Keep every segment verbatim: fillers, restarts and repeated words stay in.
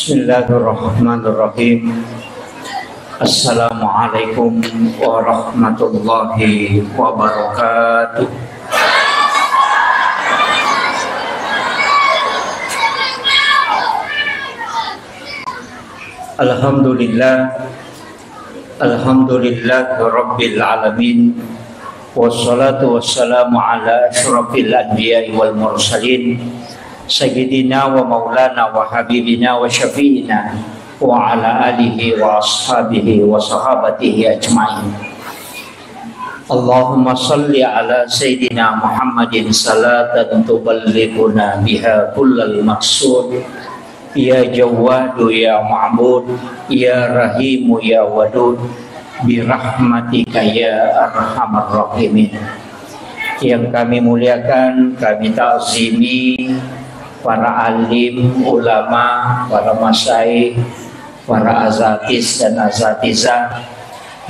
Bismillahirrahmanirrahim. Assalamualaikum warahmatullahi wabarakatuh. Alhamdulillah. Alhamdulillah Rabbil Alamin. Wassalatu wassalamu ala asyrafil anbiya'i wal mursalin, Sayyidina wa maulana wa habibina wa syafi'ina wa ala alihi wa ashabihi wa sahabatihi ajma'in. Allahumma salli ala Sayyidina Muhammadin salatan tuballighuna biha kullal maqsud. Ya Jawwadu ya Ma'bud, ya Rahimu ya Wadud, birahmatika ya arhamar rahimin. Yang kami muliakan, kami ta'zimi para alim, ulama, para masyayikh, para asatiz dan asatizah,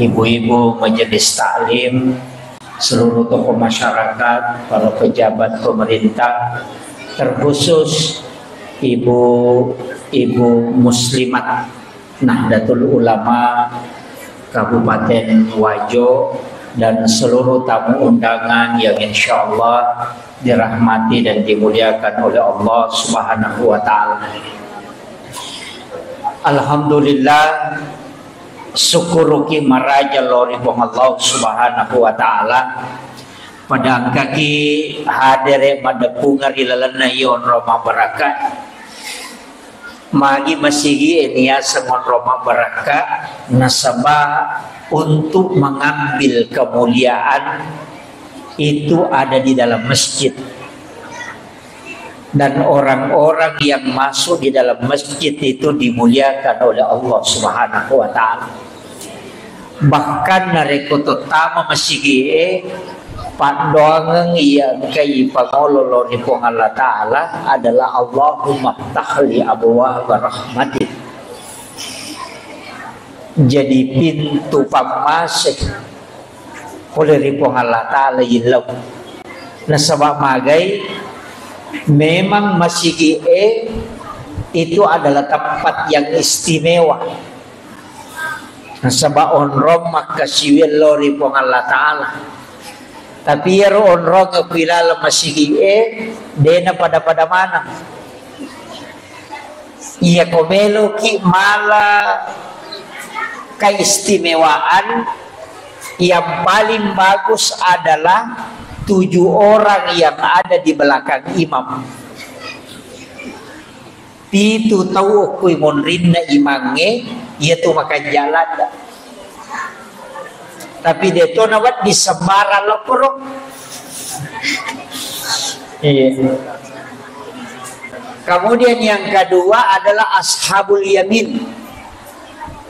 ibu-ibu majelis taklim, seluruh tokoh masyarakat, para pejabat pemerintah, terkhusus ibu-ibu muslimat Nahdlatul Ulama Kabupaten Wajo, dan seluruh tamu undangan yang insyaallah dirahmati dan dimuliakan oleh Allah Subhanahu wa Ta'ala. Alhamdulillah, sukkuruki maraja lao ri Puang Allah Subhanahu wa Ta'ala, pada engkaki hadere maddeppungeng ri lalenna iya onrong mabbarakka. Magi masigi e niaseng onrong mabbarakka, nasaba untuk mengambil kemuliaan itu ada di dalam masjid. Dan orang-orang yang masuk di dalam masjid itu dimuliakan oleh Allah Subhanahu wa Ta'ala. Bahkan narekko tottama masigi'e, paddoangeng iya engkai pangolo lao ri Puang Allah Ta'ala adalah, "Allahumma ftahli abwaaba rahmatik." Jadi pintu pammase pole ri Puang Allah Ta'ala illau. Nasaba magai, memang masigi'e itu adalah tempat yang istimewa. Nasaba onrong makkasiwiang lao ri Puang Allah Ta'ala. Tapi iyaro onrong ku ilaleng masigi'e, de napada-pada maneng. Iyako meloki mala keistimewaan, yang paling bagus adalah tujuh orang yang ada di belakang imam. Pitu tau okkoi monrinna imangnge, iyatu makanja ladda. Tapi deto nawedding sembarang lokkoro. Iya. Kemudian yang kedua adalah ashabul yamin,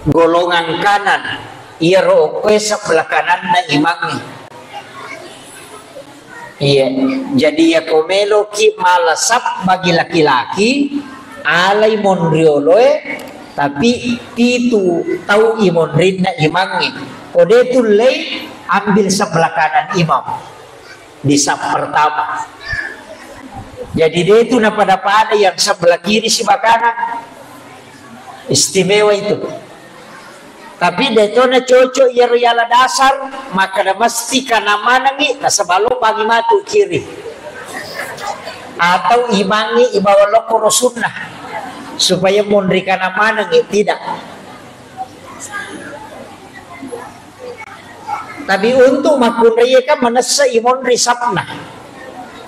golongan kanan. Iyaro okkoe sebelah kananna imangnge. Iya, jadi iyako meloki mala sap bagi laki-laki, alai monrioloe, tapi pitu tau imonrinna imangnge. Ko de tullei, ambil sebelah kanan imam di sap pertama. Jadi de tu napada-pada yang sebelah kiri sibawa kanan. Istimewa itu. Tapi de to na cocok iyaro yala dasar, makkeda mesti kana manengngi, nasaba lobangngi matu kiri. Atau imangngi ibawa lokko ro sunnah, supaya monri kana manengngi, tidak. Tapi untuk makkunraie kan manessa imonri sapna.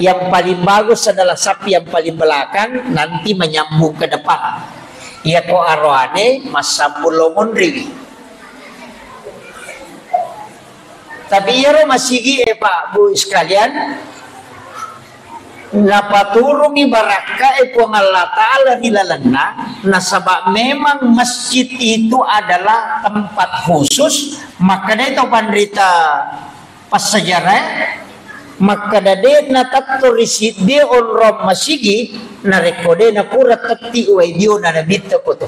Yang paling bagus adalah sap yang paling belakang, nanti menyambung ke depan. Iyako aroane massambung lo monriwi. Tapi iyaro masigi'e, Pak, Bu, sekalian, napaturungi barakkae Puang Allah Ta'ala ri lalenna, nasaba memang masjid itu adalah tempat khusus. Makkedai to panrita passejarae, makkeda de natetto ri siddi onrong masigi narekko de napura tetti wae diona nabitta koto.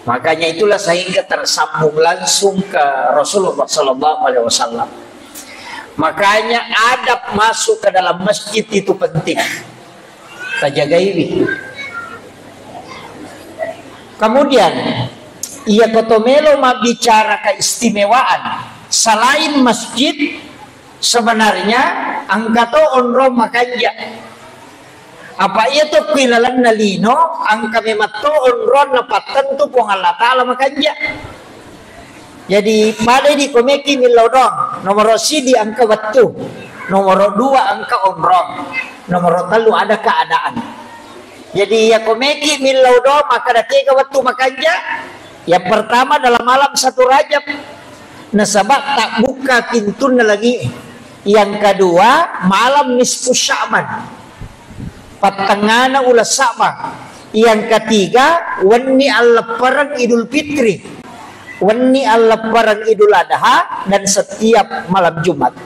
Makanya itulah sehingga tersambung langsung ke Rasulullah sallallahu alaihi wasallam. Makanya adab masuk ke dalam masjid itu penting. Tajagaiwi. Kemudian, iya koto melo mabbicara keistimewaan, selain masjid, sebenarnya engka to onrong makanja. Apa iya to kui lalenna lino, engka memang to onrong napattentu Puang Allah Ta'ala makanja. Jadi, pada di komeki millau doang. Nomor sidi engka wettu, nomor dua engka onrong, nomor tellu ada keadaan. Jadi, iya komeki millau doang, maka dakega wettu makanja. Yang pertama dalam malam satu Rajab, nasaba tak buka pintunna lagi. Yang kedua, malam nisfu Sya'ban, pattengngana uleng Sya'ban. Yang ketiga, wenni alleppereng Idul Fitri, wenni alleppereng Idul Adha, dan setiap malam Jumat.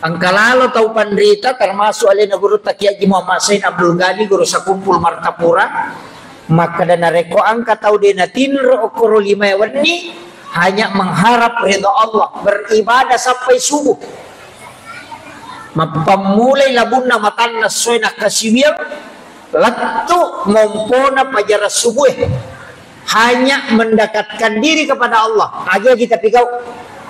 Engka lalo tau panrita, termasuk alena Gurutta Kiai Haji Muhammad Said Abdul Ghani, Guru Sakumpul Martapura, makkeda narekko engka tau de natinro okkoro lima wenni, hanya mengharap ridha Allah, beribadah sampai subuh. Mappammulai labunna matanna essoe nakkasiwiang, lettu mompona pajara subuh. Hanya mendekatkan diri kepada Allah. Agi-agi tapi kau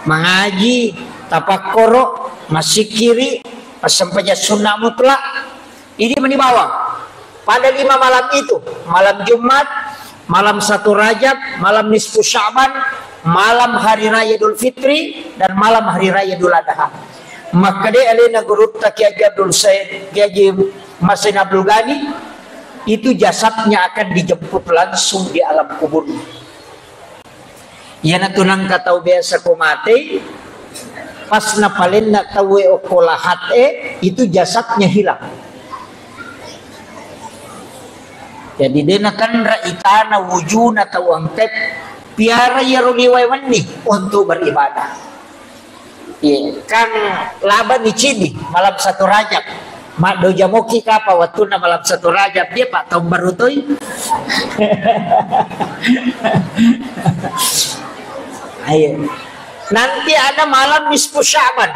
mengaji, tapakkoro, masikiri, passempajang sunnah mutlak. Ini meni bawang. Pada lima malam itu, malam Jumat, malam satu Rajab, malam nisfu Sya'ban, malam hari raya Idul Fitri, dan malam hari raya Idul Adha. Makkeda alena Gurutta Kiai Haji Abdul Said, Kiai Haji Masin Abdul Ghani, itu jasadnya akan dijemput langsung di alam kuburnya. Iyanatu nangka tau biasa ko matei, pas napalenna tauwe okko lahat e, itu jasadnya hilang. Jadi de nakenra itana wujuna tau engka e, piara iyaro liwae wenni untuk beribadah. Iya, kan laba ni cidi malam satu Rajab. Maddoja moki kapa wettunna malam satu Rajab, dia Pak, tahun baru toi. Ayo. Nanti ada malam nisfu Sya'ban.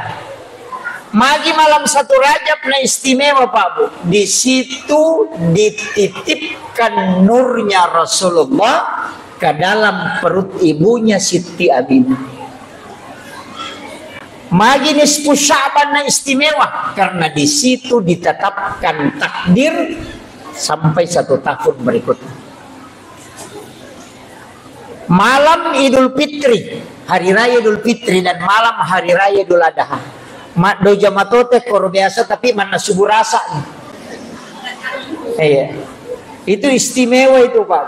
Magi malam satu Rajab na istimewa, Pak Bu. Di situ dititipkan nurnya Rasulullah ke dalam perut ibunya Siti Aminah. Magi nisfu Sya'ban na istimewa, karena di situ ditetapkan takdir sampai satu tahun berikutnya. Malam Idul Fitri, hari raya Idul Fitri dan malam hari raya Idul Adha. Maddoja matote koro biasa tapi manna subuh rasa. Iya. Itu istimewa itu, Pak.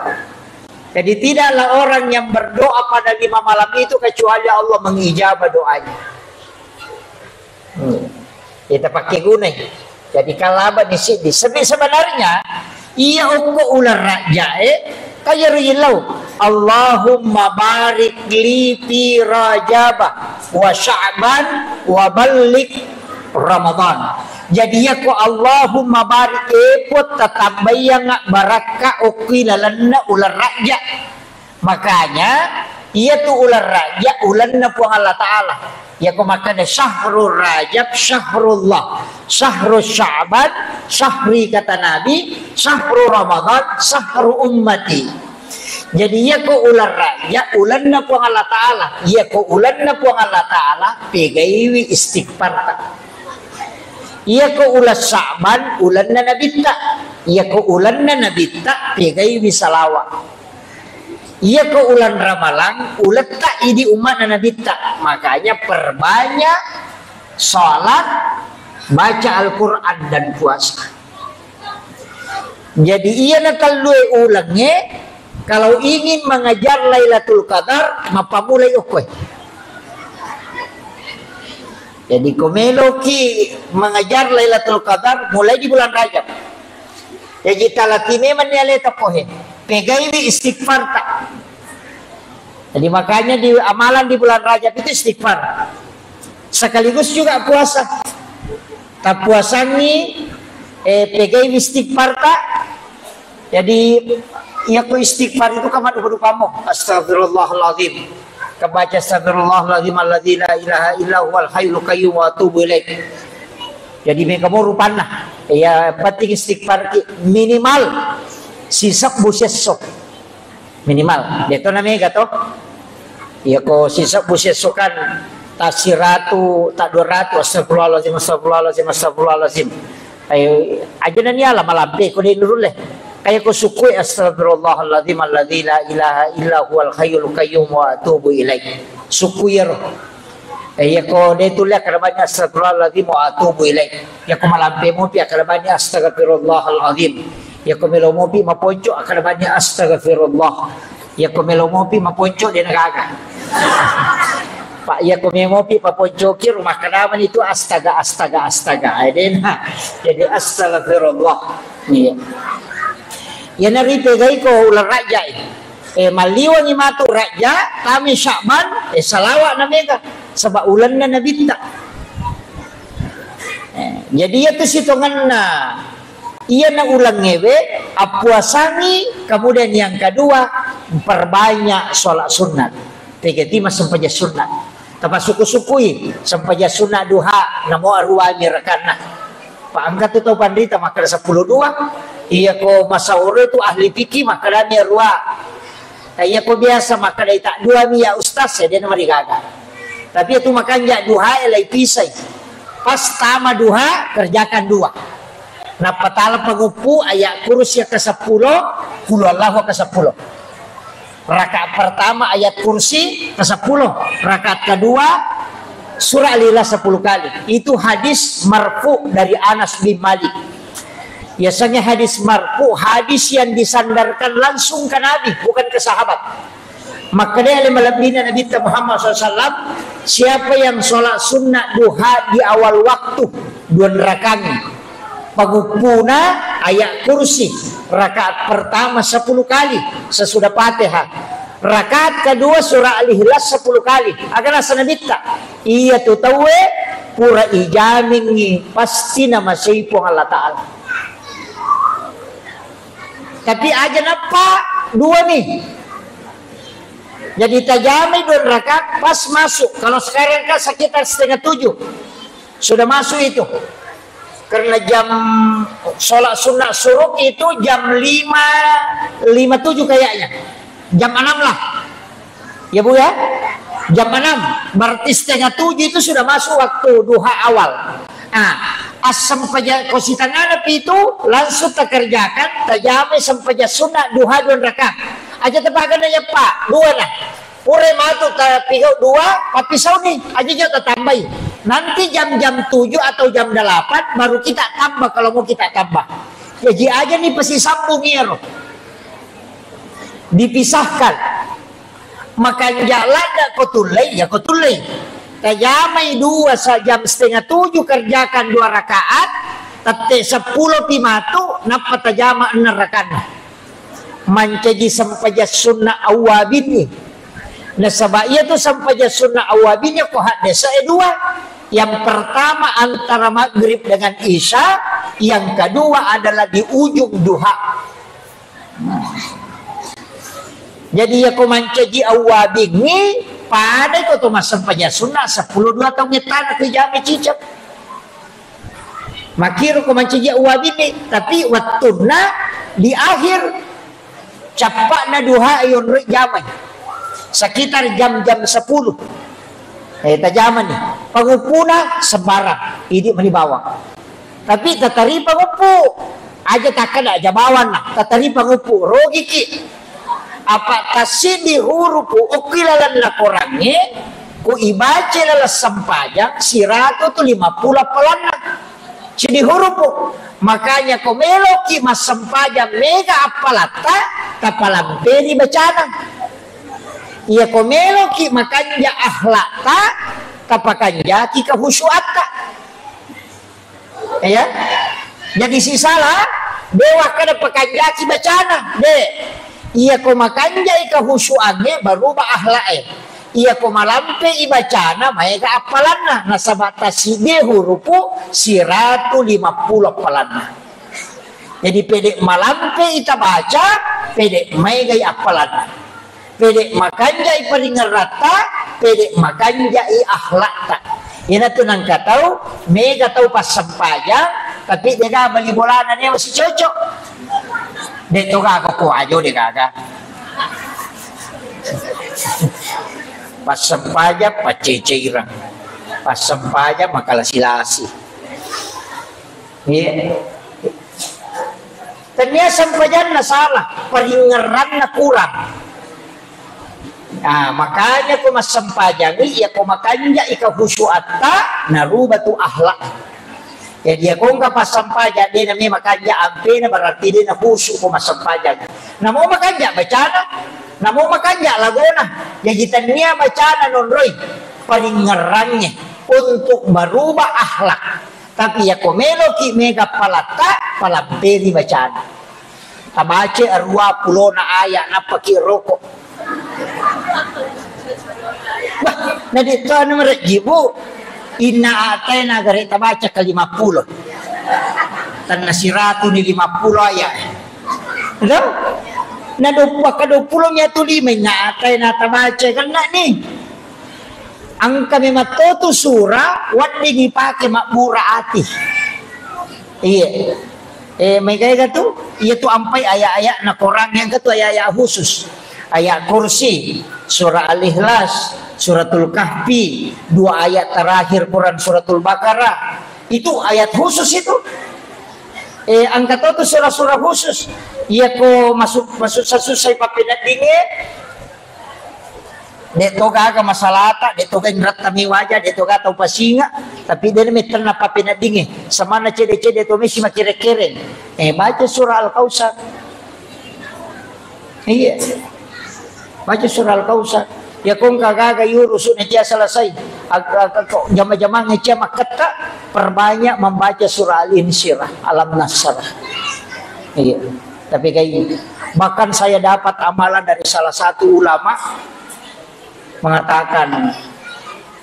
Jadi tidaklah orang yang berdoa pada lima malam itu kecuali Allah mengijabah doanya. Hmm. Kita pakai guna. Jadi kalaba di sini. Sebe-, sebenarnya iya okko uleng Rajab e, kaya ro ilau. Allahumma barik li fi Rajab wa Sya'ban wa ballik Ramadan. Jadi iya ko Allahumma barik, e Puang, tatambaiyang barakka okki lalenna uleng Rajab. Makanya, iyatu uleng Rajab ulenna Puang Allah Ta'ala. Iyako makkeda syahrul Rajab syahrullah, syahrul Sya'ban syahri kata Nabi, syahrul Ramadan syahru ummati. Jadi iyako uleng Rajab ulenna Puang Allah Ta'ala. Iyako ulenna Puang Allah Ta'ala, pegaiwi istighfarta. Iyako uleng Sya'ban ulenna Nabitta. Iyako ulenna Nabitta, pegaiwi salawa. Iyako uleng Ramalang, uletta idi umma'na Nabitta. Makanya perbanyak salat, baca Al-Quran, dan puasa. Jadi iyana tellue ulengnge, kalau ingin mengejar Lailatul Qadar, mappamulai okkoe. Jadi ko meloki mengejar Lailatul Qadar, mulai di bulan Rajab. Jaji talati memanni aleta pohe. Pegaiwi istighfarta. Jadi makanya di amalan di bulan Rajab itu istighfar. Sekaligus juga puasa. Tapuasangi, eh, pegaiwi istighfarta. Jadi, iyako istighfar itu kan madupa-dupamo. Astagfirullahaladzim. Kebaca astagfirullahaladzim alladzi la ilaha illa huwal hayyul qayyum wa atubu ilaih. Jadi mega mo rupanna. Ya penting istighfar ki-, minimal sisebbu siesso. Minimal. Deto na mega to. Iya ko sisebbu siesso kan ta siratu, ta dua ratu, astagfirullahaladzim, astagfirullahaladzim, astagfirullahaladzim. Ayo, aja nani ala malampe ko de nurulle. Kaya ko sukui, astagfirullahaladzim alladzi la ilaha illa huwal hayyul qayyum wa atubu ilaih. Sukui ero. Eh, iya ko de tulle akkeda bani astagfirullahaladzim wa atubu ilaih. Iya ko malampe mopi akkeda bani astagfirullahaladzim. Iya ko melo mopi maponco akkeda bani astagfirullah. Iya ko melo mopi maponco de na gaga. Pak, iya ko melo mopi maponco ki rumah kedamani itu astaga, astaga, astaga. Eh, de na. Jadi astagfirullah. Iya. Iya nari pegai ko ulang raja ini. Eh, malliwangi matu Rajja, tami Sya'ban, eh, salawa na mega. Saba ulenna Nabitta. Eh, jadi iya tu sitongenna. Iya na ulengngewe, appuasangi, kemudian yang kedua, perbanyak sholat sunat. Tegati massempajang sunat. Tapasukku-sukkui, sempajang sunat duha, namo aruami rakanna. Pa engka tu tau panrita makkeda seppulo dua. Iya ko masauro tu ahli fikih makkedami arua. Nah, iya ko biasa makkeda ita dua mi ya ustaz, ya de na marigaga. Tapi itu makanja duha e lai pisai. Pas tama duha, kerjakan dua. Nappa tala panguppu ayat kursi ke seppulo, kulu Allahu ke seppulo. Rakaat pertama ayat kursi ke sepuluh, rakaat kedua surah Al-Ikhlas sepuluh kali. Itu hadis marfu dari Anas bin Malik. Biasanya hadis marfu, hadis yang disandarkan langsung ke Nabi, bukan ke sahabat. Makanya oleh malebbina Nabi Muhammad sallallahu alaihi wasallam, siapa yang sholat sunnah duha di awal waktu, dua rakaat, Panguppuna ayat kursi, rakaat pertama sepuluh kali sesudah Fatihah. Rakaat kedua surah Al-Ikhlas sepuluh kali. Aga naseng Nabitta, iya tu tauwe pura ijamingngi pasti namasei Puang Allah Ta'ala. Tapi aja nappa dua mi. Jadi tajamai dua rakaat pas masuk. Kalau sekarang kan sekitar setengah tujuh. Sudah masuk itu. Karena jam sholat sunnah syuruk itu jam lima lima tujuh kayaknya. Jam enam lah. Ya, Bu, ya? Jam enam. Berarti setengah tujuh itu sudah masuk waktu duha awal. Ah, assempajang kositangana pitu langsung takerjakan, tajamai sempajang sunnah duha dua rakaat. Aja tapaga nanya, Pak, dua nah. Pura matu tapigau dua, pappisau ni, aja jo tatambai. Nanti jam-jam tujuh atau jam delapan baru kita tambah kalau mau kita tambah. Jadi aja ni pasti sambung iyaro. Dipisahkan. Makanja ladda ko tullei, ya ko tullei. Tajamai dua sa jam setengah tujuh kerjakan dua rakaat, tette seppulo pi matu, nappa tajama enneng rakaatna. Mancaji sempajang sunnah awwabin ni. Nasaba iya tu sempajang sunnah awwabin ya ko haddesa e dua. Yang pertama antara maghrib dengan isya, yang kedua adalah di ujung duha. Nah. Jadi iya ko mancaji awwabingngi, padai ko to massempajang sunnah seppulo dua taung ettana ko ijama cicak. Makkiro ko mancaji awwabingngi, tapi wettunna di akhir cappa'na duha yonroi jamai. Sekitar jam-jam sepuluh. Eh, tajamani. Panguppuna sembarang. Idi mani bawang. Tapi tataripa nguppu. Aja takkeda aja bawanna. Tataripa nguppu. Rogiki. Apa tassiddi hurupu okki lalenna korangnge, ku ibaca laleng sempajang, siratu tu lima puluh appalanna. Siddi hurupu. Makanya ko meloki massempajang mega appalatta, tapalampeni bacana. Iya ko meloki makanja akhlakta, tapakanjaki kehusuatta. Ya. Jadi sisala, dewa kada pakanjaki bacana, de. Iya ko makanjai kehusuangnge, berubah akhlak e. Iya ko malampe i bacana, maega appalanna. Nasaba tasiddi hurupu siratu lima puluh appalanna. Jadi pede malampe i tabaca, pede maegai appalanna. Pede makanjai paringeratta, pede makanjai akhlakta. Iyanatu nangka tau, mega tau passempajang, tapi dega bali bolana newa sicocok. De' to gaga ko ajo de' gaga. Passempajang paccecerang. Passempajang makalasi-lasi. Iya. Tennia sempajanna salah, paringngeranna kurang. Ah, makanya ko massempajangi, iya ko makanjai kehusuatta, naruba tu akhlak. Jadi, iya ko engka passempajang, de' nami makanja ampena, berarti de' nahusu ko massempajang. Namo makanja bacana, namo makanja lagona. Jadi, tennia bacana nonroi, paringngerangnge untuk merubah akhlak. Tapi iya ko meloki mega palatta, palampeni bacana. Tabaca arua pulona ayat, nappaki roko. Bah, na de' to anu marejji, Bu. Inna a'taina gare tabaca ke lima puluh. Tanna siratu ni lima puluh ayat. Lo? Na dua puluh, ke dua puluh nya tu lima, inna a'taina tabaca kena ni. Engka memang to tu sura wedding ipake mabbura ati. Iya. Eh, mega-ega tu, iya tu ampai ayat-ayat na Quran yang ke tu ayat-ayat khusus. Ayat Kursi, surah Al-Ikhlas, Suratul Kahfi, dua ayat terakhir Quran Suratul Baqarah. Itu ayat khusus itu. Eh, engka to tu surah-surah khusus. Iya ko masuk, masuk susah-susah ipapeneddinge. De' to gaga masalata, de' to gaga inratta mi waja, de' to gaga tau pasinga, tapi de' mettenna papeneddinge. Samanna cede-cede to mesi makere-kere. Eh, baca surah Al-Kautsar. Iya. Baca surah Al-Kautsar. Ya ko engka gaga yuru sune cia selesai. Ag-, ag-, ko jama-jamang cia makketta, perbanyak membaca surah Al-Insyirah, Alam Nasrah. Iya. Tapi kayak bahkan saya dapat amalan dari salah satu ulama mengatakan,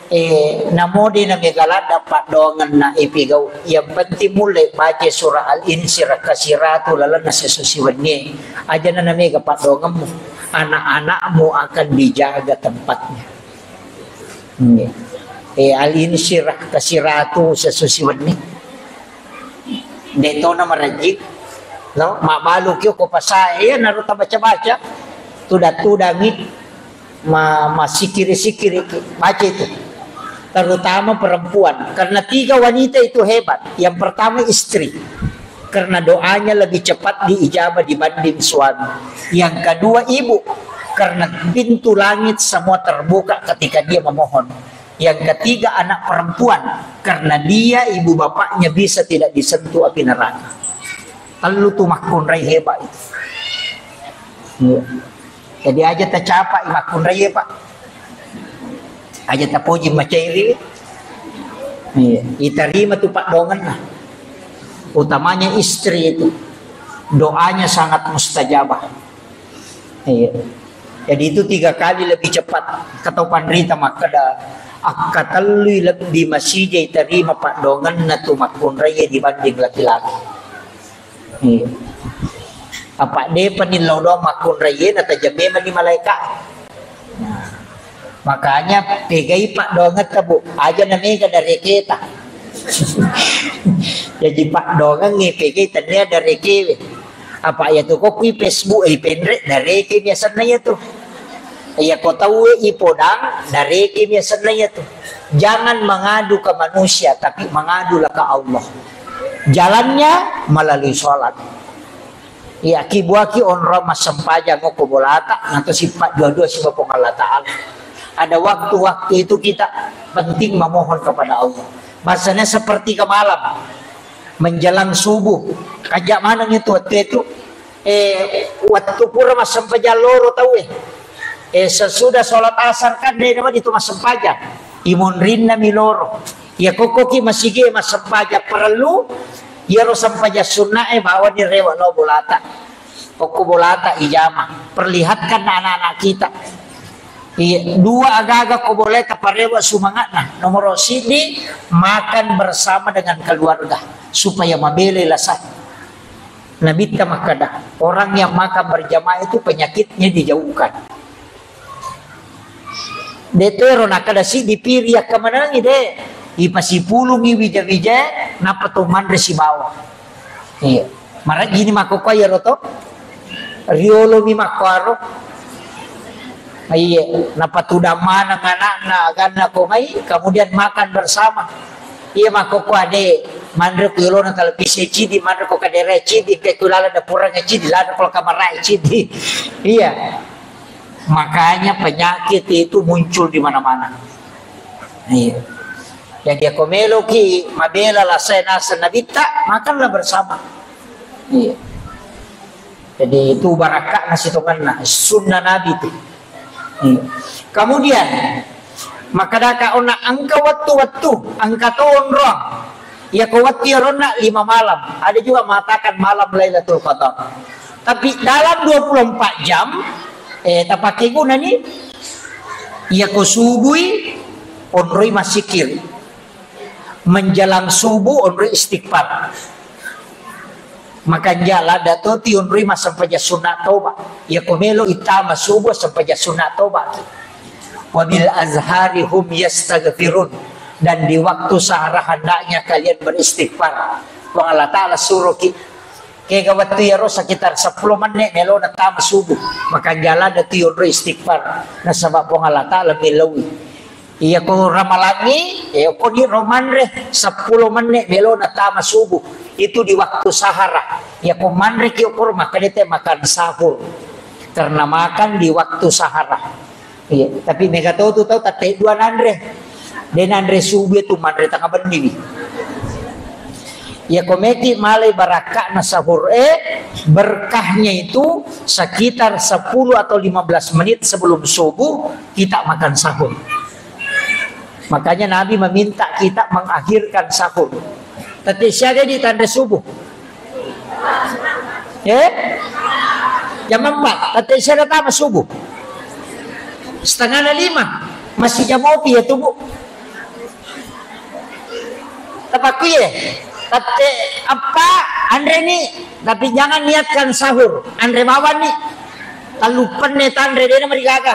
eh, namo de' na mega ladda paddoangenna ipigau. Yang penting mulle baca surah Al-Insyirah kasiratu lalenna sesusi wennie. Aja na mega paddoangemmu. Anak-anakmu akan dijaga tempatnya. Iya. Eh, Al-Insyirah kasiratu sesusi wenni. De' to na marejji. No, mabbalu ki ko pasae, iya naro tabaca-baca. Tudang-tudangi, ma-, masikiri-sikiri ki. Baca itu. Terutama perempuan. Karena tiga wanita itu hebat. Yang pertama istri. Karena doanya lebih cepat diijabah dibanding suami. Yang kedua, ibu, karena pintu langit semua terbuka ketika dia memohon. Yang ketiga, anak perempuan, karena dia, ibu bapaknya, bisa tidak disentuh api neraka. Tellu tu makkunrai hebat itu. Iya. Jadi aja tacapai makkunrai, Pak. Aja tapoji macairi. Iya, itarima tu paddoangenna. Utamanya istri itu. Doanya sangat mustajabah. Iya. Jadi itu tiga kali lebih cepat. Katau panrita makkeda, akkatellui lebbi masija itarima paddoangenna tu makkunrai dibanding laki-laki. Iya. Apa depa ni lao doang makkunraie, natajang memang ni malaeka. Nah, makanya pegai paddoangetta, Bu. Aja na mega dareketa. Jadi paddoangengnge pegai tennia darekewe. Apa iya tu ko kui Facebook e penre dareke biasanna iya tu. Iya ko tauwe ipodang, dareke biasanna iya tu. Jangan mengadu ke manusia, tapi mengadulah ke Allah. Jalannya melalui sholat. Iya, kibuaki onrong massempajang ko bolata, nanti sifat dua-dua siba Puang Allah Ta'ala. Ada waktu-waktu itu kita penting memohon kepada Allah. Bahasanya sepertiga malam, menjelang subuh. Kajak maneng itu waktu itu. Eh, waktu pura massempajang loro tau, eh. Eh, sesudah sholat asar kan de' namani tu massempajang. Imonrinna mi loro. Iya kokkoki masigi massempajang parellu, iyaro sempajang sunna e bawani rewa lao bolata. Kokko bolata ijama. Perlihatkan anak-anak kita. Iya, dua agaga ko boleh taparewa sumangatna. Nomor sidi, makan bersama dengan keluarga supaya mabele lasa. Nabitta makkeda, orang yang makan berjamaah itu penyakitnya dijauhkan. De' tero nakkeda siddi piri yakkamanengi de'. Ipasipulungi wija-wija, nappa to manre sibawa. Iya. Marajini makkokkoe iyaro to. Riolomi makkuaro. Iya, napatudang maneng anakna, aganna ko mai, kemudian makan bersama. Iya, makkokko ade, manre ku yolona televisi cidi, manre ko kadere cidi, ke ku laleng dapurang cidi, laleng ko kamar cidi. Iya. Makanya penyakit itu muncul di mana-mana. Iya. Jadi, ako meloki mabela lasai naseng Nabitta, makanlah bersama. Iya. Jadi, itu barakakna sitongenna, sunnah Nabi itu. Iya. Kemudian, makadaka onna engka wettu-wettu, engka to onroang. Iya ko wettu iyaronna lima malam. Ada juga mengatakan malam Lailatul Qadar. Tapi dalam dua puluh empat jam, eh, tapake gunani, iya ko subui, onroi massikir. Menjelang subuh, onroi istighfar. Makanja ladda to ti onroi massempajang sunna toba. Iya ko melo ittama subuh sempajang sunna toba. Wabil azhari hum yastaghfirun. Dan di waktu sahara hendaknya kalian beristighfar. Puang Allah Ta'ala suruh ki. Kega wettu iyaro sekitar seppulo menne melona tama subuh. Makanja ladda tu yonro istighfar. Nasaba Puang Allah Ta'ala mellaui. Iya ko ramalangi, iya ko ni ro manre seppulo menne melona tama subuh. Itu di waktu sahara. Iya ko manre ki okoro maka dete makan sahur. Karena makan di waktu sahara. Iya, tapi mega to tu tau tette dua nanre. De nanre subuh itu manre tengah benni. Ya komeki malai barakakna sahur, eh, berkahnya itu sekitar sepuluh atau lima belas menit sebelum subuh kita makan sahur. Makanya Nabi meminta kita mengakhirkan sahur. Tette siaga di tanre subuh. Eh? Jam empat, tette siaga tama subuh. Setengah na lima, masih jam opi ya tubuh. Tapakku ye, tette apa, anre ni, tapi jangan niatkan sahur, anre bawang ni. Talluppenne tanre, dena marigaga.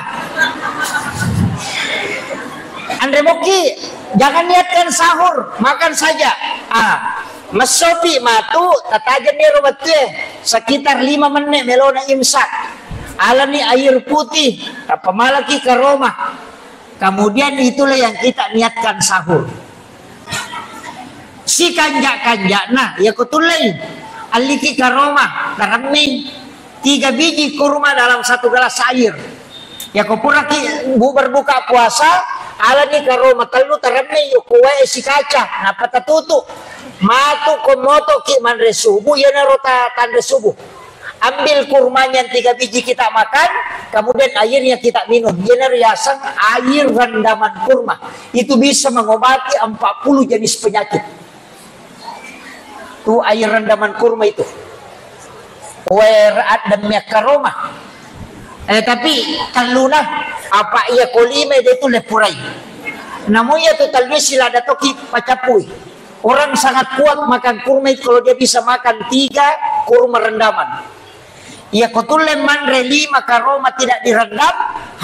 Anre mokki, jangan niatkan sahur, makan saja. Ah, messopi matu, tatajenni ro wettue, sekitar lima menne melona imsak. Alani air putih, tappa malaki karoma. Kemudian itulah yang kita niatkan sahur. Sikanja-kanjana, ya kutullei. Alliki karoma, taremmei tiga biji kurma dalam satu gelas air. Ya ko puraki bu-, berbuka puasa, alani karoma tellu taremmei, yo kuwae sikaca, napa tatutu. Matu ko motoki manre subuh, iyanaro ta-, tanre subuh. Ambil kurmanya yang tiga biji kita makan, kemudian airnya kita minum. Iyanaro yaseng air rendaman kurma. Itu bisa mengobati empat puluh jenis penyakit. Tu air rendaman kurma itu. Wae addem yakkaroma. Eh, tapi telluna, apa iya kolima dia tu lepurai. Namun iya tu tellu sila ada toki pacapui. Orang sangat kuat makan kurma itu kalau dia bisa makan tiga kurma rendaman. Iya, ko tulle manre lima karoma tidak direndam,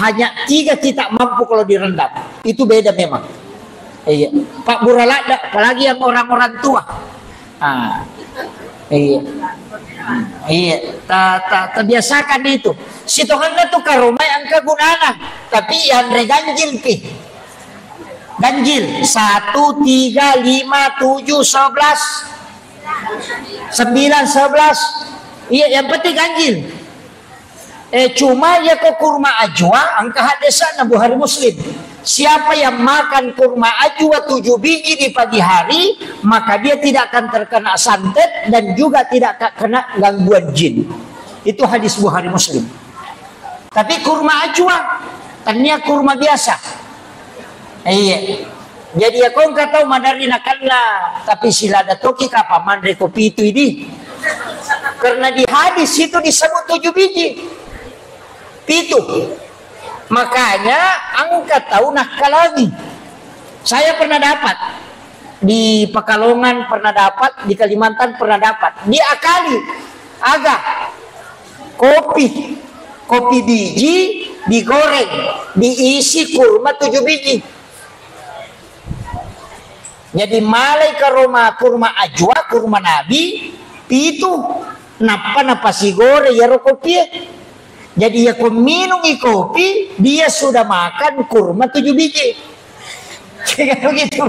hanya tiga kita mampu kalau direndam. Itu beda memang. Iya. Pak Buraladda, apalagi yang orang-orang tua. Ah. Iya. Iya, ta, ta, tabiasakan itu. Sitongenna tu karoma yang kegunaan, tapi yang reganjil pi. Ganjil, satu, tiga, lima, tujuh, sebelas, sembilan, sebelas. Iya, yang penting ganjil. Eh, cuma ya ke kurma ajwa, engka hadisna Bukhari Muslim. Siapa yang makan kurma ajwa tujuh biji di pagi hari, maka dia tidak akan terkena santet dan juga tidak akan kena gangguan jin. Itu hadis Bukhari Muslim. Tapi kurma ajwa, tania kurma biasa. Iya. Jadi ya kau engka tau maderri nakenna, tapi silada toki kapa manre ko pitu idi. Karena di hadis itu disebut tujuh biji. Pitu. Makanya engka tau nakkalangi. Saya pernah dapat di Pekalongan, pernah dapat di Kalimantan, pernah dapat. Diakali. Aga? Kopi. Kopi biji digoreng, diisi kurma tujuh biji. Jadi malai karoma kurma ajwa, kurma nabi, pitu. Nappa napasigoreng iyaro kopie. Jadi, iya ko minungi kopi, dia sudah makan kurma tujuh biji. Kan begitu.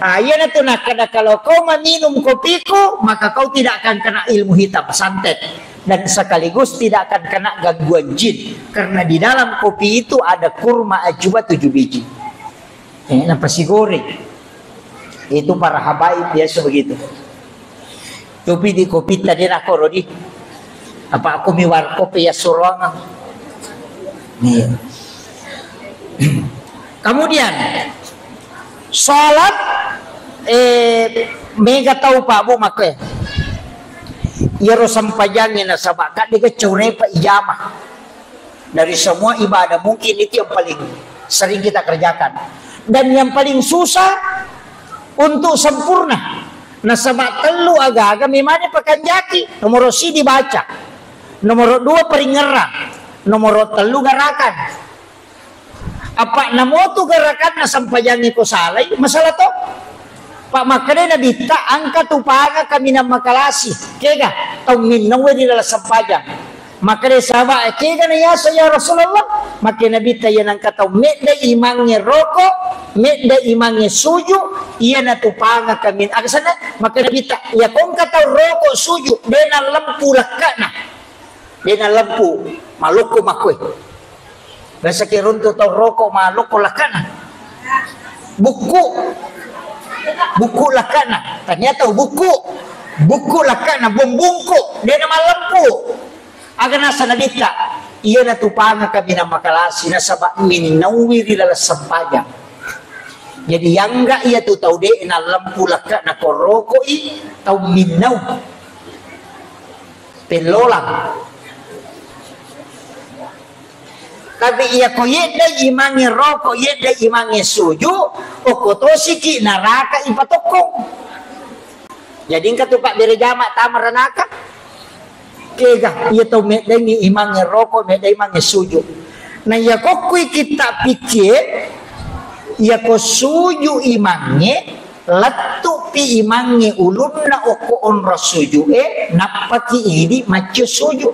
Ah, iyanatu nakkeda, kalau kau meminum kopiku, maka kau tidak akan kena ilmu hitam, santet. Dan sekaligus tidak akan kena gangguan jin. Karena di dalam kopi itu ada kurma ajuba tujuh biji. Eh, napasigoreng. Itu para habaib biasa begitu. Kopi di kopi tadi nak koro di. Apa aku mi warkop ya suruang. Iya. Kemudian salat, eh, mega tau Pak Bu makke. Iyaro sempajangnge nasaba kadde ga caurepa ijama. Dari semua ibadah mungkin itu yang paling sering kita kerjakan. Dan yang paling susah untuk sempurna. Nasaba tellu aga-aga memang dipakanjaki. Nomor siji baca. Nomor dua peringerang. Nomor tellu garakan. Apa namotu garakanna sempajangnge ko salai, masalah to. Pak makkeda Nabitta, engka tu panga kaminang makalasi. Kega, tau minnaue ri dalam sempajang. Makkeda sahabat, "Eh, kega na yaseng ya Rasulullah?" Makkeda Nabitta, "Iya nengka tau medda imangnge roko, medda imangnge suju, iya na tu panga kamin." Aga senna? Makkeda Nabitta, "Iya ko engka tau roko suju, de na lempu lekkana." De na lempu, malokko makkoi. Biasa ki runtu tau roko malokko lakkana. Bukku. Bukku lakkana. Tania tau bukku. Bukku lakkana, bombungku. De na malempu. Aga nasa Nabitta, iya na tu panga kaminang makalasi, nasaba minnaui ri laleng sempajang. Jadi, yangga iya tu tau de na lempu lakkana ko rokoi, tau minnau. Pellolang. Tapi iya ko yedda imangnge roko, yedda imangnge suju, okko tosiki naraka ipatokkong. Jadi engka tu pabbere jama tama ranaka. Kega, iya tau meddengngi imangnge roko, medda imangnge suju. Na iya kokkui kitta pikkie, iya ko suju imangnge, lettu'pi imangnge ulunna okko onrong suju'e, nappaki idi maccio suju.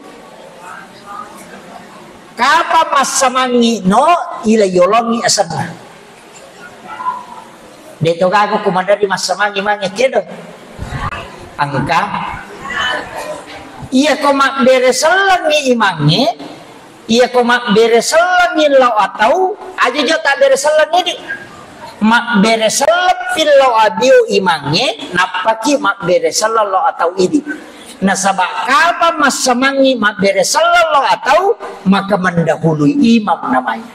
Kapang massamangngi no, ila yolongngi asenna. De to gaga ko maderri massamangngi mange kedo. Engka. Iya ko mabbere sellengngi imangnge, Iya ko mabbere sellengngi lao atau, aja jo tabbere selleng idi. Mabbere selleng pi lao abio imangnge, nappaki mabbere selleng lao atau idi. Nasaba kapang massamangngi mabbere selleng lao atau, maka mendahului imam namanya.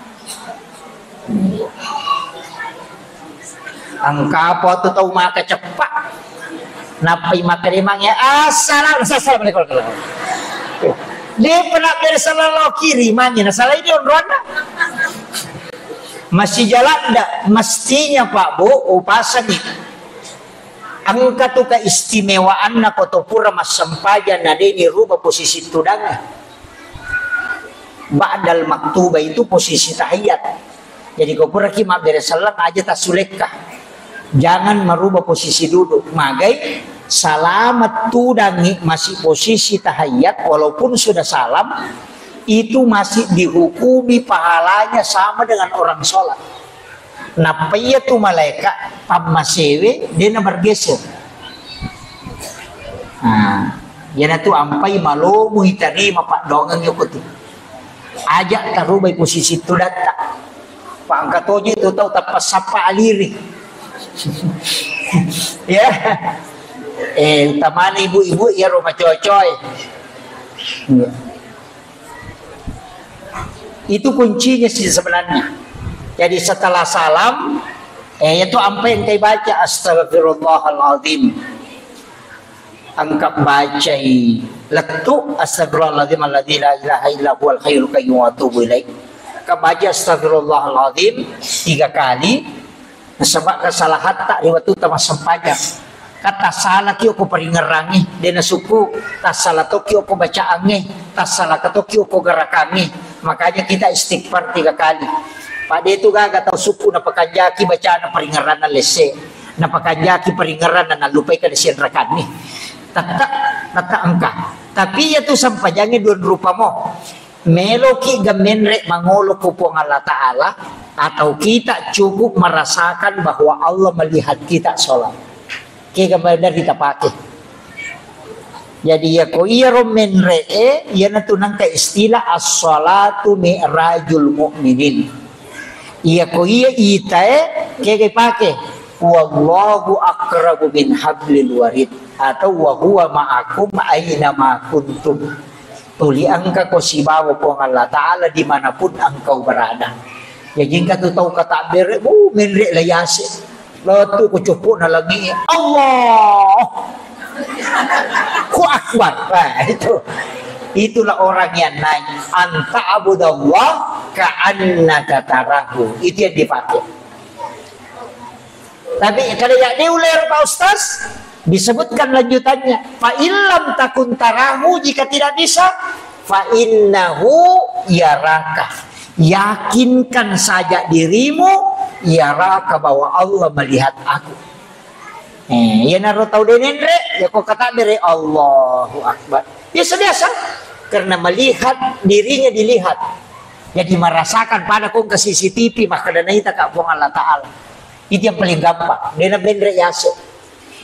Engka apa tu tau maka ceppa. Nappai makkeda mange, "Assalam-, assalamualaikum." Depa nabbere selleng lao kiri mange, nasala idi onroanna. Masih jalan ndak? Mestinya, Pak, Bu, upasangi. Engka tu keistimewaanna ko to pura massempajang na de ni ruba posisi tudangnge. Ba'dal maktubah itu posisi tahiyat. Jadi ko puraki mabbere selleng aja tassulekka. Jangan merubah posisi duduk. Magai salama tudangngi masih posisi tahiyat walaupun sudah salam, itu masih dihukumi pahalanya sama dengan orang sholat. Nappa iya tu malaeka pammasewe de na bergeser. Nah, iyanatu ampai malomo itarima paddoangeng yoko tu. Aja tarubai posisi tudatta. Pangka toje tu tau tappa sappa aliri. Ya. Eh, utamana ibu-ibu ya rumah coy-coy. Iya. Itu kuncinya sih sebenarnya. Jadi setelah salam, eh, itu ampai engkai baca, "Astagfirullahaladzim." Engka bacai lettu, "Astagfirullahaladzim alladzi la ilaha illa huwal hayyul qayyum wa atubu ilaih." Engka baca, "Astagfirullahaladzim," tiga kali. Nasaba kesalahatta ri wettu tamassempajang. Ka tassalaki okko paringerrangnge, de nasukku, tassala tokki okko bacaangnge, tassalaka tokki okko garakangnge. Makanya kita istighfar tiga kali. Pada itu gaga tau sukku napakanjaki bacana paringerranna lesse, napakanjaki paringerranna nallupai kada sianrakanni. Tetta, tetta engka. Tapi iyatu sempajangnge dua rupa mo. Meloki ga menre mangolo ko Puang Allah Ta'ala, atau kita cukup merasakan bahwa Allah melihat kita sholat. Kega maderri tapake. Jadi, iyako iyaro menre'e, iyanatu nengka istilah as-salatu mi'rajul mu'minin. Iyako iya itae, kega ipake? Wallahu aqrabu min hablil warid, atau wa huwa ma'akum aina ma kuntum. Tuli engkako sibawa Puang Allah Ta'ala dimanapun engkau berada. Jaji engka tu tau katabbere, uh, menre la yase. Lettu ku cuppu'na langi'e. Allah. Ku akbar. Nah, itu. Itulah orang yang naik. Anta abudallah ka'annaka tarahu. Itu yang dipakai. Tapi kada jadi uler, Pak Ustaz, disebutkan lanjutannya. Fa illam takun tarahu, jika tidak bisa, fa innahu yaraka. Yakinkan saja dirimu, yaraka, bahwa Allah melihat aku. Eh, iyanaro tau de nenre, ya ko katabbere, Allahu Akbar. Biasa-biasa, karena melihat dirinya dilihat. Jadi merasakan pada kong ke C C T V, maka dana ita ka Puang Allah Ta'ala. Itu yang paling gampang. Dena menre yase.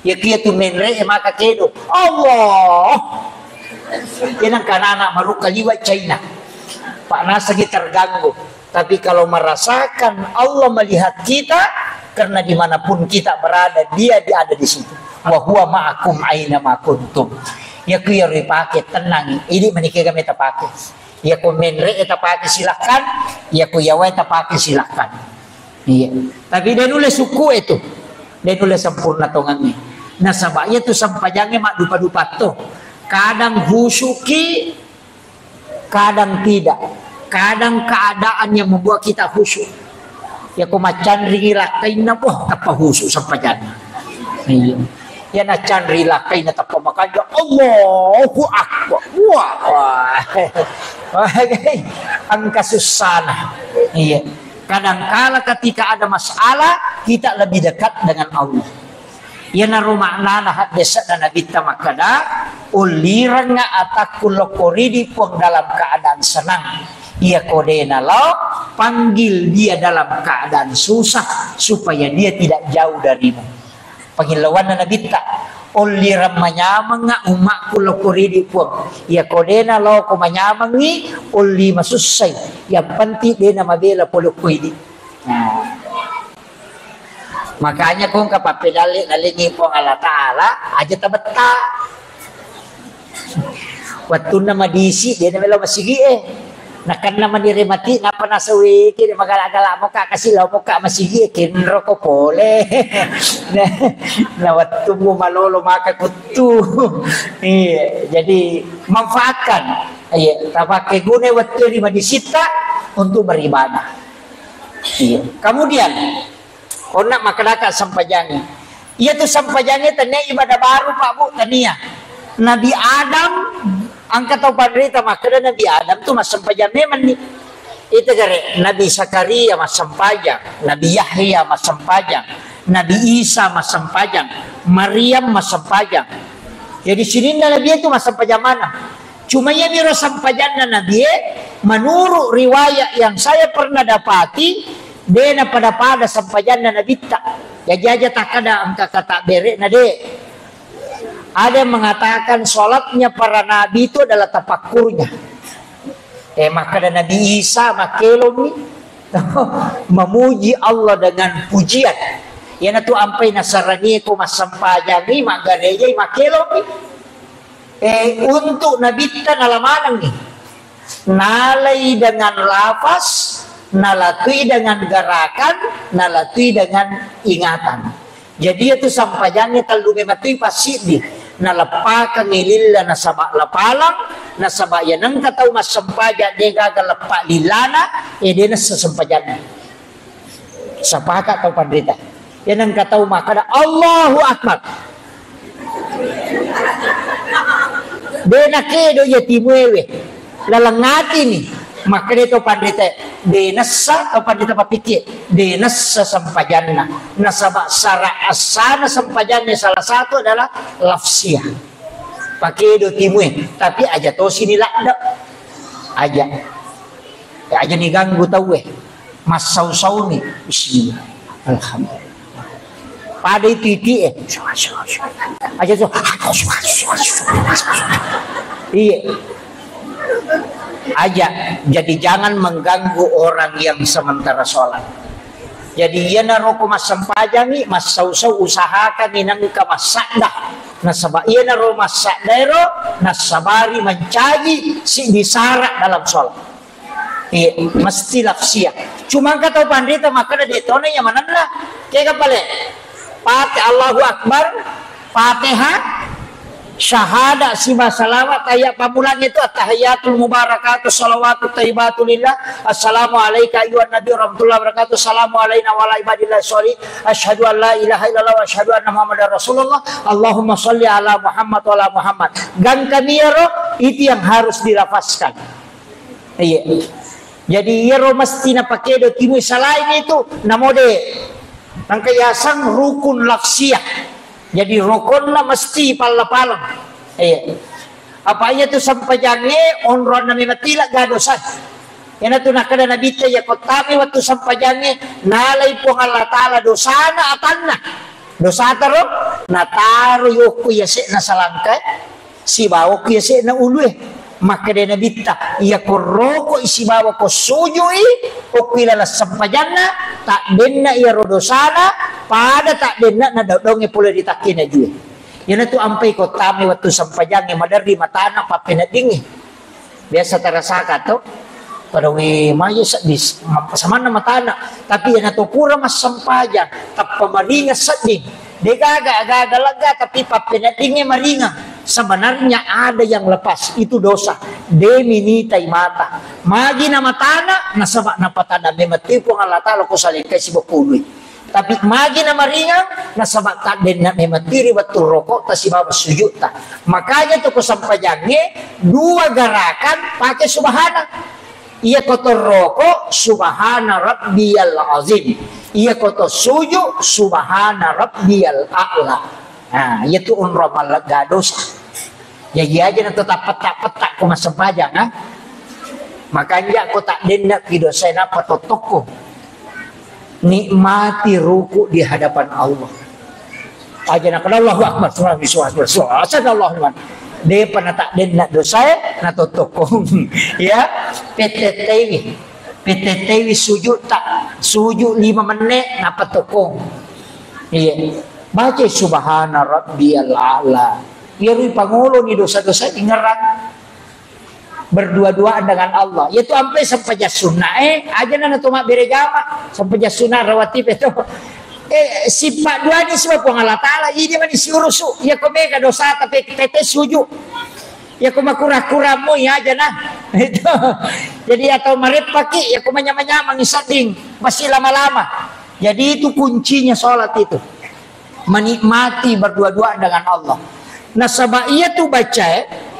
Ya kia tu menre, eh, maka kedo. Allah. Kenang kanana maruka liwat China. Pak Nasri terganggu. Tapi kalau merasakan Allah melihat kita, karena dimanapun kita berada, Dia, Dia ada di situ. Wa huwa ma'akum aina ma kuntum. Ya ku ya ripake, tenang. Ini menikah kami tapake. Ya ku menre tapake, silakan. Ya ku yawai tapake, silakan. Iya. Tapi de nulle sukku itu. De nulle sempurna tongangi. Nasaba iya tu sempajangnge maddupa-dupa to. Kadang husuki, kadang tidak. Kadang keadaan yang membuat kita khusyuk. Ya, ko maccanringi lakkainna, boh, tappa khusyuk sempajanna. Iya. Ya, nacanri lakkainna tappa makanja, Allahu Akbar. Wah, wah. Wah, engka sussana. Iya. Kadangkala ketika ada masalah, kita lebih dekat dengan Allah. Iyanaro maknana haddese'na Nabitta makkeda, ullirengnga atakku lokko ridi Puang dalam keadaan senang. Iyako de nalao, panggil dia dalam keadaan susah supaya dia tidak jauh darimu. Pangillauanna Nabitta, ullireng manyamengnga ummakku lokko ridi Puang. Iyako de nalao ko manyamengngi, ulli masussai. Yang penting de namabela pole ko idi. Nah. Makanya kong kapappedalle nalengi Puang Allah Ta'ala, aja tabetta. Wettunna madisi, de namelo masigi e. Nakenna manire mati, napa nasawe, kiri magala-gala moka kasi lao moka masigi e, kenro ko pole. Na wettummu malolo maka kuttu. Iya, jadi manfaatkan. Iya, tapake guna wettu ri madisitta untuk beribadah. Iya. Kemudian, onna makkedaka sempajangnge. Iya tu sempajangnge tania ibadah baru, Pak, Bu, tania. Nabi Adam, engka tau panrita makkeda Nabi Adam tu massempajang memang ni. Itu gare Nabi Zakaria massempajang, Nabi Yahya massempajang, Nabi Isa massempajang, Maryam massempajang. Jadi sininna Nabi itu massempajang mana? Cuma iyamiro sempajanna Nabie, menurut riwayat yang saya pernah dapati, de napada-pada sempajanna Nabitta. Jaji aja takkada engka kata bere'na, de. Ada yang mengatakan sholatnya para nabi itu adalah tafakkurnya. Eh, makkeda Nabi Isa makkelommi memuji Allah dengan pujian. Iyanatu ampai nasaranie ko massempajangi, maggarejai, makkelommi. Eh, untuk Nabitta nala manengngi. Nalai dengan lafaz, nalatui dengan gerakan, nalatui dengan ingatan. Jadi, itu sempajangnge tellu mematui passiddi. Naleppakengngi lilla nasaba lapalang, nasaba iya nengka tau massempajang degaga leppa lillana, eh, de nessa sempajanna. Sepakat tau panrita. Iya nengka tau makkeda, "Allahu Akbar." De nakedo iya timuewe. Laleng atini. Makkeda to panrita, de nessa, to panrita pappikie, de nessa sempajanna. Nasaba sara assana sempajanna salah satu adalah lafsiah. Pakedo timue, tapi aja tosi ni ladde. Aja. Ya, aja ni ganggu tauwe. Massau-sauni. Bismillah. Alhamdulillah. Pada itu iti eh. Aja tuh. Iya. Aja. Jadi jangan mengganggu orang yang sementara sholat. Jadi iyanaro ko massempajangi, massau-sau usahakanni nengka massadda. Nasaba iyanaro massaddaero nassabari mancaji siddi sara dalam sholat. Iya, mesti lafsia. Cuma engka tau panrita makkeda de tona iya manenna. Kega pale? Pate Allahu Akbar, Fatihah, syahada siba salawat, ayat pammulang itu at-tahiyatul mubarakatuh salawatut thayyibatu lillah. Assalamu alaika ayyuhan nabi warahmatullahi wabarakatuh. Assalamu alaina wa ala ibadillah sholih. Asyhadu an la ilaha illallah wa asyhadu anna Muhammadar Rasulullah. Allahumma sholli ala Muhammad wa ala Muhammad. Gangkami iyaro, itu yang harus dilafazkan. Iya. Jadi iyaro mesti napakedo timui, selain itu namode. Nangka yaseng rukun lafsiah. Jadi rukun na mesti palla-palang. Iya. Apa iya tu sempajangnge onronna memang tila ga dosa. Iyana tu nakkeda Nabitta, iya kottami wettu sempajangnge nalai Puang Allah Taala dosana atanna. Dosata ro, nataro yokko yase'na salangka, sibawa okko yase'na ulue. Makkeda Nabitta, iya ko rokoi sibawa ko sujui, okko ilaleng sempajanna, taddenna iyaro dosana, pada taddenna na daunge pole ri takkena jue. Iyanatu ampai ko tame wettu sempajangnge maderri matana pappeneddingnge. Biasa tarasaka to, pada we maje sedding, ma-, samanna matana, tapi iyana to pura massempajang, tappa maringa sedding, degaga aga-aga lega, tapi pappeneddingnge maringa, sebenarnya ada yang lepas, itu dosa, de minitai mata, magi na matana, nasaba napatana memang tu Puang Allah Taala ko salengkai sibawa ko ului. Tapi magi na maringang, nasaba taddenna memang tu ri wettu rokokta sibawa sujudta. Makanya tu ko sempajangnge dua gerakan pake subhana. Iya ko to roko subhana rabbiyal azim. Iya ko to sujud subhana rabbiyal a'la. Nah, iya tu onro mallega dosa. Jaji aja na tetap petak-petak ko massempajang, ah. Makanja ko taddenna ki dosa nappa tottokko. Nikmati ruku di hadapan Allah. Aja na kada Allahu Akbar, subhanallah, subhanallah, subhanallah, Allahu Akbar. Depa na taddenna dosa, eh, na tottokko. Ya, petetewi. Petetewi sujud tak, sujud lima menit, nappa tokko. Iya. Baca subhana rabbiyal a'la. Iyaro pangoloni dosa-dosa ingerang. Berdua-duaan dengan Allah. Yaitu ampe sempajang sunna, eh, aja nana to mabbere jama. Sempajang sunna rawatib itu. Eh, sifat dua ni sebab Puang Allah Taala, ini mani siurusu. Ya ko mega dosa tapi tete sujud. Ya ko makura-kura mo ya aja nah. Itu. Jadi atau mareppaki ya ko manyama-nyamang sedding, masih lama-lama. Jadi itu kuncinya sholat itu. Menikmati berdua-dua dengan Allah. Nasaba iya tu baca, eh,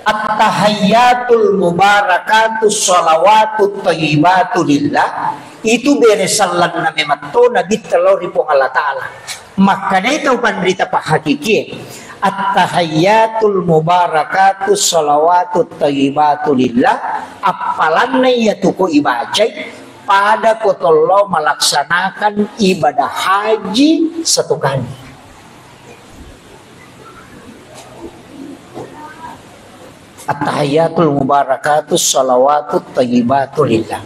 At-tahayyatul mubarakatus shalawatut thayyibatu lillah, itu bere sellenna memetto Nabitta lao ri Puang Allah Taala. Makkedai tau panrita pahakikie, at-tahayyatul mubarakatus shalawatut thayyibatu lillah, appalanna iyatu ko ibacai pada ko tollo melaksanakan ibadah haji satu kali. At-tahayyatul mubarakatus shalawatut thayyibatu lillah.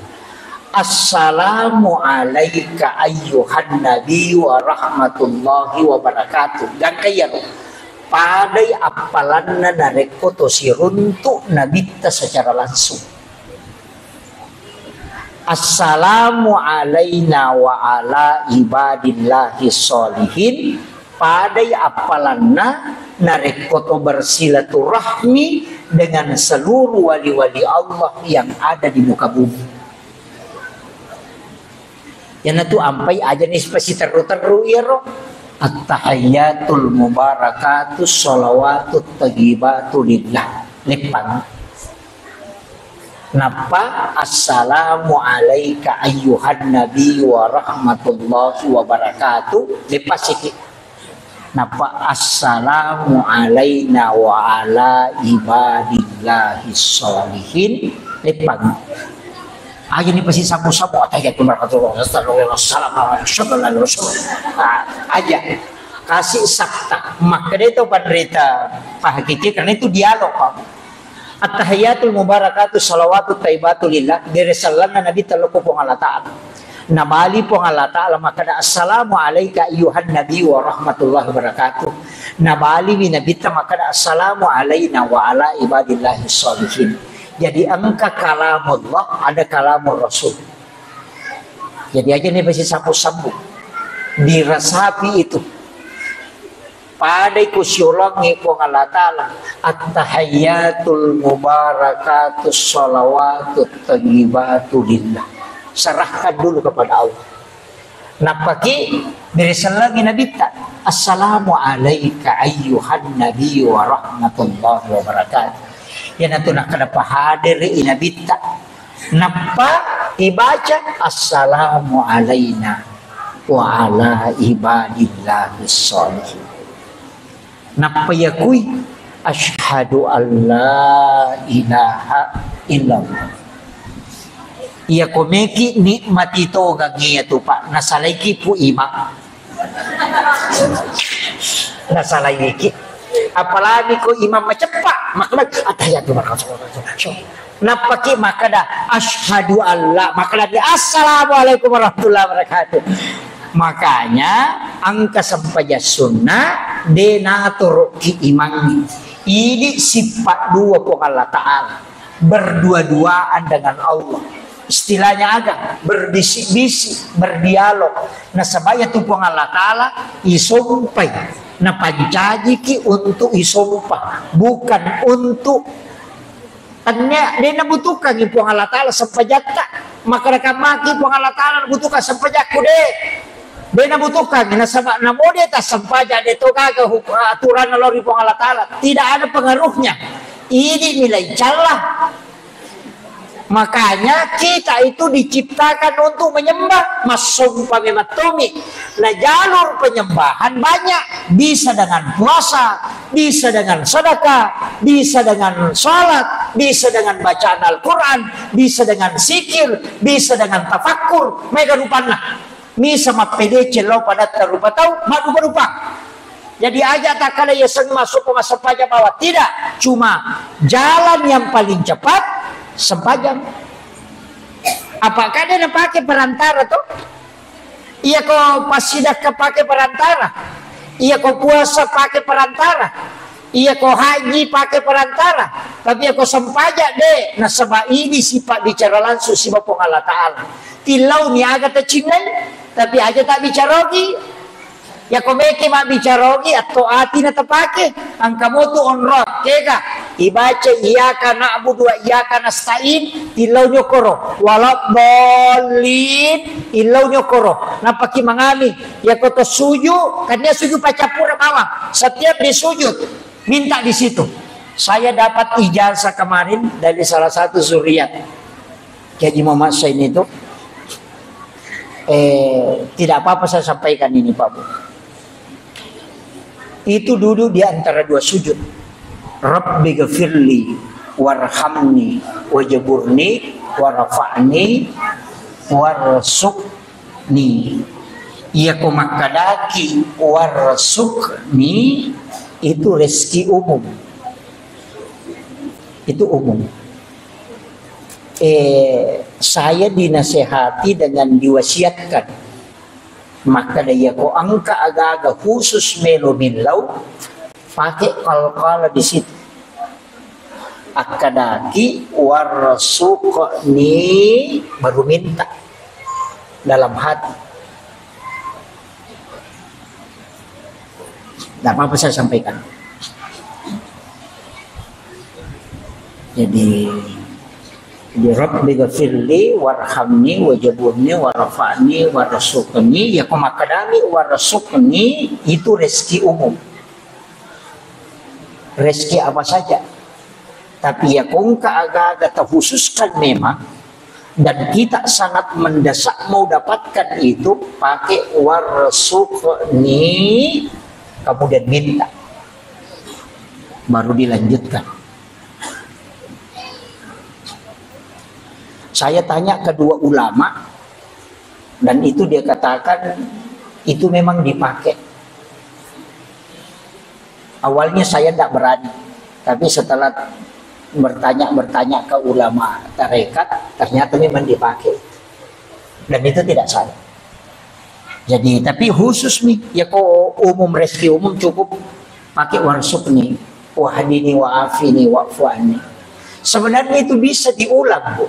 Assalamu alaika ayyuhan nabi wa rahmatullahi wa barakatuh. Gangka iyaro. Padai appalanna narekko to siruntu nabitta secara langsung. Assalamu alaina wa ala ibadillahi sholihin. Padai appalanna narekko to bersilaturahmi dengan seluruh wali-wali Allah yang ada di muka bumi. Iyanatu ampai aja ni pasiterru-terru iyaro. At-tahayyatul mubarakatus shalawatut thayyibatu lillah. Leppang. Nappa, "Assalamu alaika ayyuhan nabi wa rahmatullahi wa barakatuh." Leppasiki. Nappa assalamu alaina wa ala ibadillahi sholihin. Leppang. Aja ni pasi sapu-sapu, "Attahiyatu barakatuh, assalamualaikum, assalamualaikum, assalamualaikum." Ah, aja. Kasih sakta. Makkeda to panrita pahakiki, karena itu dialog, Pak. Attahiyatul mubarakatu salawatu taibatu lillah, bere sellenna Nabitta lokko Puang Allah Ta'ala. Nabali Puang Allah Ta'ala makkeda, "Assalamu alaika ayyuhan nabi wa rahmatullahi wa barakatuh." Nabaliwi Nabitta makkeda, "Assalamu alaina wa ala ibadillahi sholihin." Jadi engka kalamullah, ada kalamur Rasul. Jadi aja nih pasti sambung-sambung. Diresapi itu. Padai ku siolongi Puang Allah Ta'ala, "Attahiyatul mubarakatus shalawatut thayyibatu lillah." Serahkan dulu kepada Allah. Nappaki bere sellengi Nabitta, "Assalamu alaika ayyuhan nabi wa rahmatullahi wa barakatuh." Iyanatu nakkeda pahadere i Nabitta. Nappa ibaca, "Assalamu alaina wa ala ibadillahi sholihin." Nappa yakui, "Asyhadu an la ilaha illallah." Iya komeki nikmati togang iya tu, Pak. Nasalaiki pu imang. Nasalaiki. Apalagi ko imam maceppa, makkeda, "Attahiyatu barakatuh." Nappaki makkeda, "Asyhadu alla," makkeda, "Assalamualaikum warahmatullahi wabarakatuh." Makanya engka sempajang sunna de naturuki imangngi. Ini sifat dua Puang Allah Ta'ala. Berdua-duaan dengan Allah. Istilahnya aga? Berbisik-bisik, berdialog. Nasaba iya tu Puang Allah Ta'ala isompai, napancajiki untuk isompa, bukan untuk, tennia de nabutuhkangi Puang Allah Ta'ala sempajatta. Maka nakamaki Puang Allah Ta'ala nabutuhkan sempajakku, de. De nabutuhkangi, nasaba namo de tassempajang, de to gaga huk-, aturanna lao ri Puang Allah Ta'ala. Tidak ada pengaruhnya. Ini nilai calla. Makanya kita itu diciptakan untuk menyembah, massompa memang tomi. Nah, jalur penyembahan banyak, bisa dengan puasa, bisa dengan sedekah, bisa dengan salat, bisa dengan bacaan Al-Quran, bisa dengan zikir, bisa dengan tafakkur, mega rupanna. Misa mappedeceng lao padatta rupa tau, maddupa-dupa. Jadi aja takkala yaseng masuk ke massempajang bawang. Tidak, cuma jalan yang paling cepat sempajang. Apa kade napake perantara to? Iya ko passidakka pake perantara. Iya ko puasa pake perantara. Iya ko haji pake perantara. Tapi iya ko sempajang de, nasaba ini sifat bicara langsung siba Puang Allah Ta'ala. Tillau ni aga tacinnai, tapi aja tak bicarogi. Yako meke mabbicara ogi, atto ati na tapake. Engka motu onrong, kega? Ibaca iyyaka na'budu wa iyyaka nasta'in, illau nyokoro. Waladdallin, illau nyokoro. Nappaki mangami. Yako to suju, kan dia suju pacappura bawang. Setiap di sujud, minta di situ. Saya dapat ijazah kemarin dari salah satu zuriat. Kiai Haji Muhammad Sain itu, eh, tidak apa-apa saya sampaikan ini, Pak Bu. Itu duduk di antara dua sujud. Rabbi gfirli warhamni wajaburni warfa'ni warsuqni. Iya ko makkadaki warsuqni, itu rezeki umum. Itu umum. Eh, saya dinasehati dengan diwasiatkan. Makkeda, iya ko engka aga-aga khusus melo millau, pake qalqala di situ. Akkadaki, "Warsuqni," baru minta dalam hati. Tidak apa-apa saya sampaikan. Jadi, di Rabbi gfirli warhamni wajaburni warfa'ni warsuqni, ya ko makkadami warsuqni itu rezeki umum. Rezeki apa saja. Tapi ya ko engka aga-aga terkhususkan memang, dan kita sangat mendesak mau dapatkan itu, pakai warsuqni, kemudian minta, baru dilanjutkan. Saya tanya kedua ulama, dan itu dia katakan itu memang dipakai. Awalnya saya tidak berani, tapi setelah bertanya-bertanya ke ulama tarekat, ternyata memang dipakai. Dan itu tidak salah. Jadi, tapi khusus nih, ya ko umum, rezeki umum cukup pakai warzuqni, wahdini, wa'afini, wa'fu anni. Sebenarnya itu bisa diulang, Bu.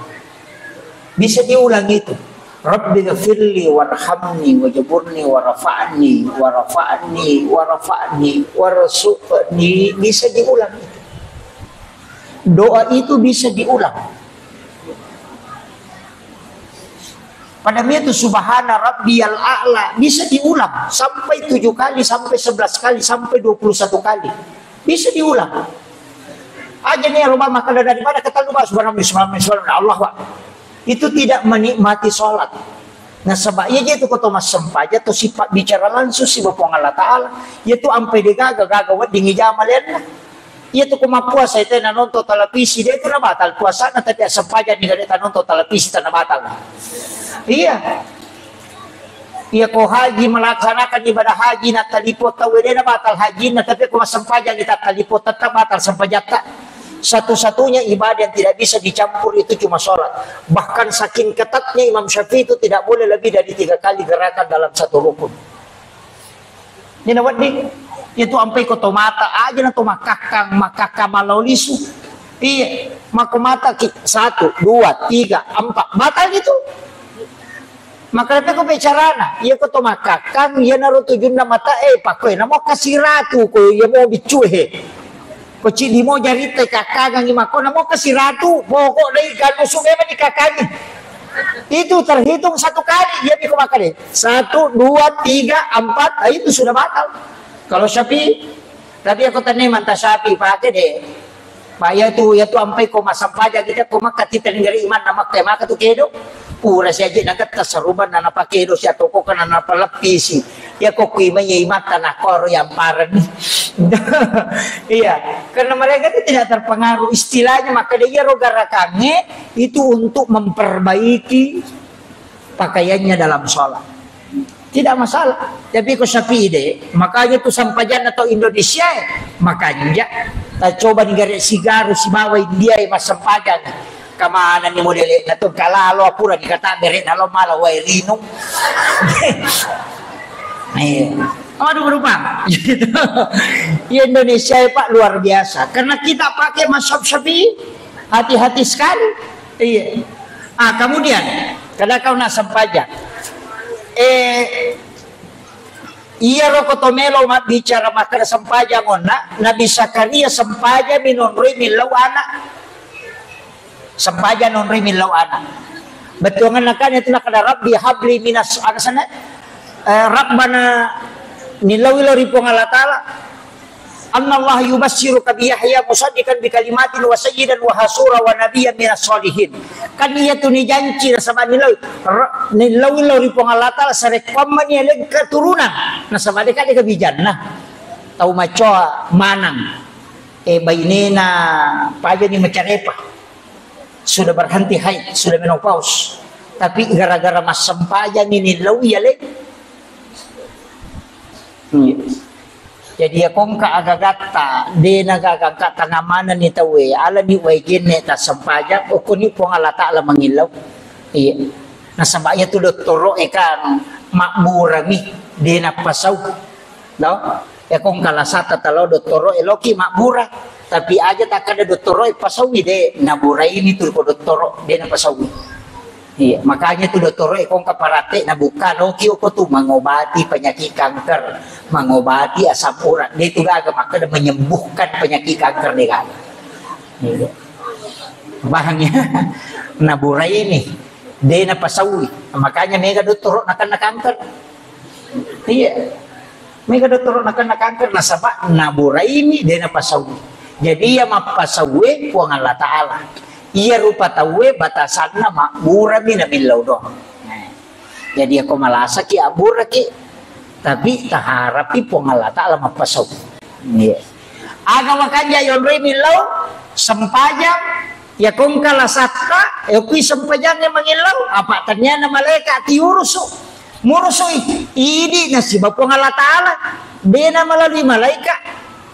Bisa diulang itu. Rabbi ghafirli warhamni wajburni warfa'ni, warfa'ni, warfa'ni, warzuqni. Bisa diulang itu. Doa itu bisa diulang. Pada itu subhana rabbiyal a'la bisa diulang sampai tujuh kali, sampai sebelas kali, sampai dua puluh satu kali. Bisa diulang. Aja nih, Roma, maka dari mana kata lu, Pak? Subhanallah, subhanallah, subhanallah, Allah, Pak. Itu tidak menikmati sholat. Nasaba iya je tu ko to massempajang to sifat bicara langsung siba Puang Allah Ta'ala. Iya tu ampai de gaga, gaga wedding ijama lenna. Iya tu ko mappuasa te nanonton televisi, de tu nabatal puasana, tapi assempajang ni gare tanonton televisi, tanabatal. Iya. Iya ko haji, melaksanakan ibadah haji, na taliput tau, de nabatal hajina, tapi ko massempajang ni tak taliput, tetap batal sempajatta. Satu-satunya ibadah yang tidak bisa dicampur itu cuma sholat. Bahkan saking ketatnya Imam Syafi'i itu tidak boleh lebih dari tiga kali gerakan dalam satu rukun. Ini wedding, itu ampai ko to mata aja na to makkakkang, makkakkang malao lisu. Iya, mako mata ki, satu, dua, tiga, empat, batal gitu. Maka tapi ko bicarana, iya ko to makkakkang, iya naro tujunna mata, eh, pakkoe namo kasiratu ko iya mo biccu, he. Ko cidi mo jarita kakkangi mako namo kasiratu, pokok dai ganusu memang dikakkangi. Itu terhitung satu kali, iya biko maka deh. Satu, dua, tiga, empat, ah, itu sudah batal. Kalau Syafi'i, tapi aku tanya manta Syafi'i, pakai deh. Pak, iya tu, iya tu ampai ko massempajang kita ko makka tita ninggari imanna makka, maka tu kedo. Pura siaji na ketta saruban na napakedo sia toko kana napaleppisi. Iya ko kui mai imatta na koro yang pareng. Iya, karena mereka itu tidak terpengaruh. Istilahnya maka dia ro garakange itu untuk memperbaiki pakaiannya dalam sholat. Tidak masalah. Tapi ko Syafi'i deh, makanya tu sampajanna to Indonesia, eh. Makanja, ta coba ni gare sigaru sibawa India, eh, massempajang. Kamana ni modele na tu kalalo pura ni kata bere na lo mala wae rinung. Eh. Aduh, berubah. Iya, Indonesia, eh, Pak, luar biasa. Karena kita pakai mazhab Syafi'i, hati-hati sekali. Iya. Ah, kemudian, kada kau nak sempajang. Eh, iya roko to melo mabbicara makkeda sempajang onna, Nabi Zakaria sempajang minonroi millau anak. Sempajang nonroi millau anak. Bettuanganna kan itu nakada Rabbi habli minas, ada sana, eh, Rabbana, nillau ilo ri Puang Allah Ta'ala. Annallaha yubassiruka bi Yahya musaddiqan bi kalimatin wa sayyidan wa hasura wa nabiyyan minas sholihin. Kan iya tu nijanci nasaba nillau, ra-, nillau ilo ri Puang Allah Ta'ala sarekkuammani aleng keturunan. Nasaba deka deka bijanna. Tau macoa manang. Eh, bainena pajani macarepa. Sudah berhenti haid, sudah menopause. Tapi gara-gara massempajang ini lawi ya, Le. Iya. Jadi ya kongka agagatta, dena gagangka tangga mana ni tawe, ala ni wae jenne ta sempajang, okoni Puang Allah Ta'ala mangillau. Iya. Nasaba iya tu dottoro e kan makburami, dena pasau. No? Ya kongka lasata talo dottoro e loki makbura. Tapi aja takkada dottoro e pasaui de, naburaini tu ko dottoro, dena pasaui. Iya, makanya tu dottoro e kongka parate nabukka loki oko tu mengobati penyakit kanker, mengobati asam urat. De tu gaga makkada menyembuhkan penyakit kanker de gaga. Iya. Paham ya? Naburaini, dena pasaui. Makanya mega dottoro nakenna kanker. Iya. Mega dottoro nakenna kanker nasaba naburaini dena pasaui. Jadi iya mappasaue Puang Allah Ta'ala. Iya rupa tauwe batasanna makburami namillau doang. Nah. Jadi ako malasaki abburaki. Tapi taharapi Puang Allah Ta'ala mappasau. Iya. Aga makanja yonroi millau, sempajang, ya kongka lasatta, ya kui sempajangnge mangillau, apa taniana malaika tiurusu. Murusui, idi nasiba Puang Allah Ta'ala. Dena melalui malaika,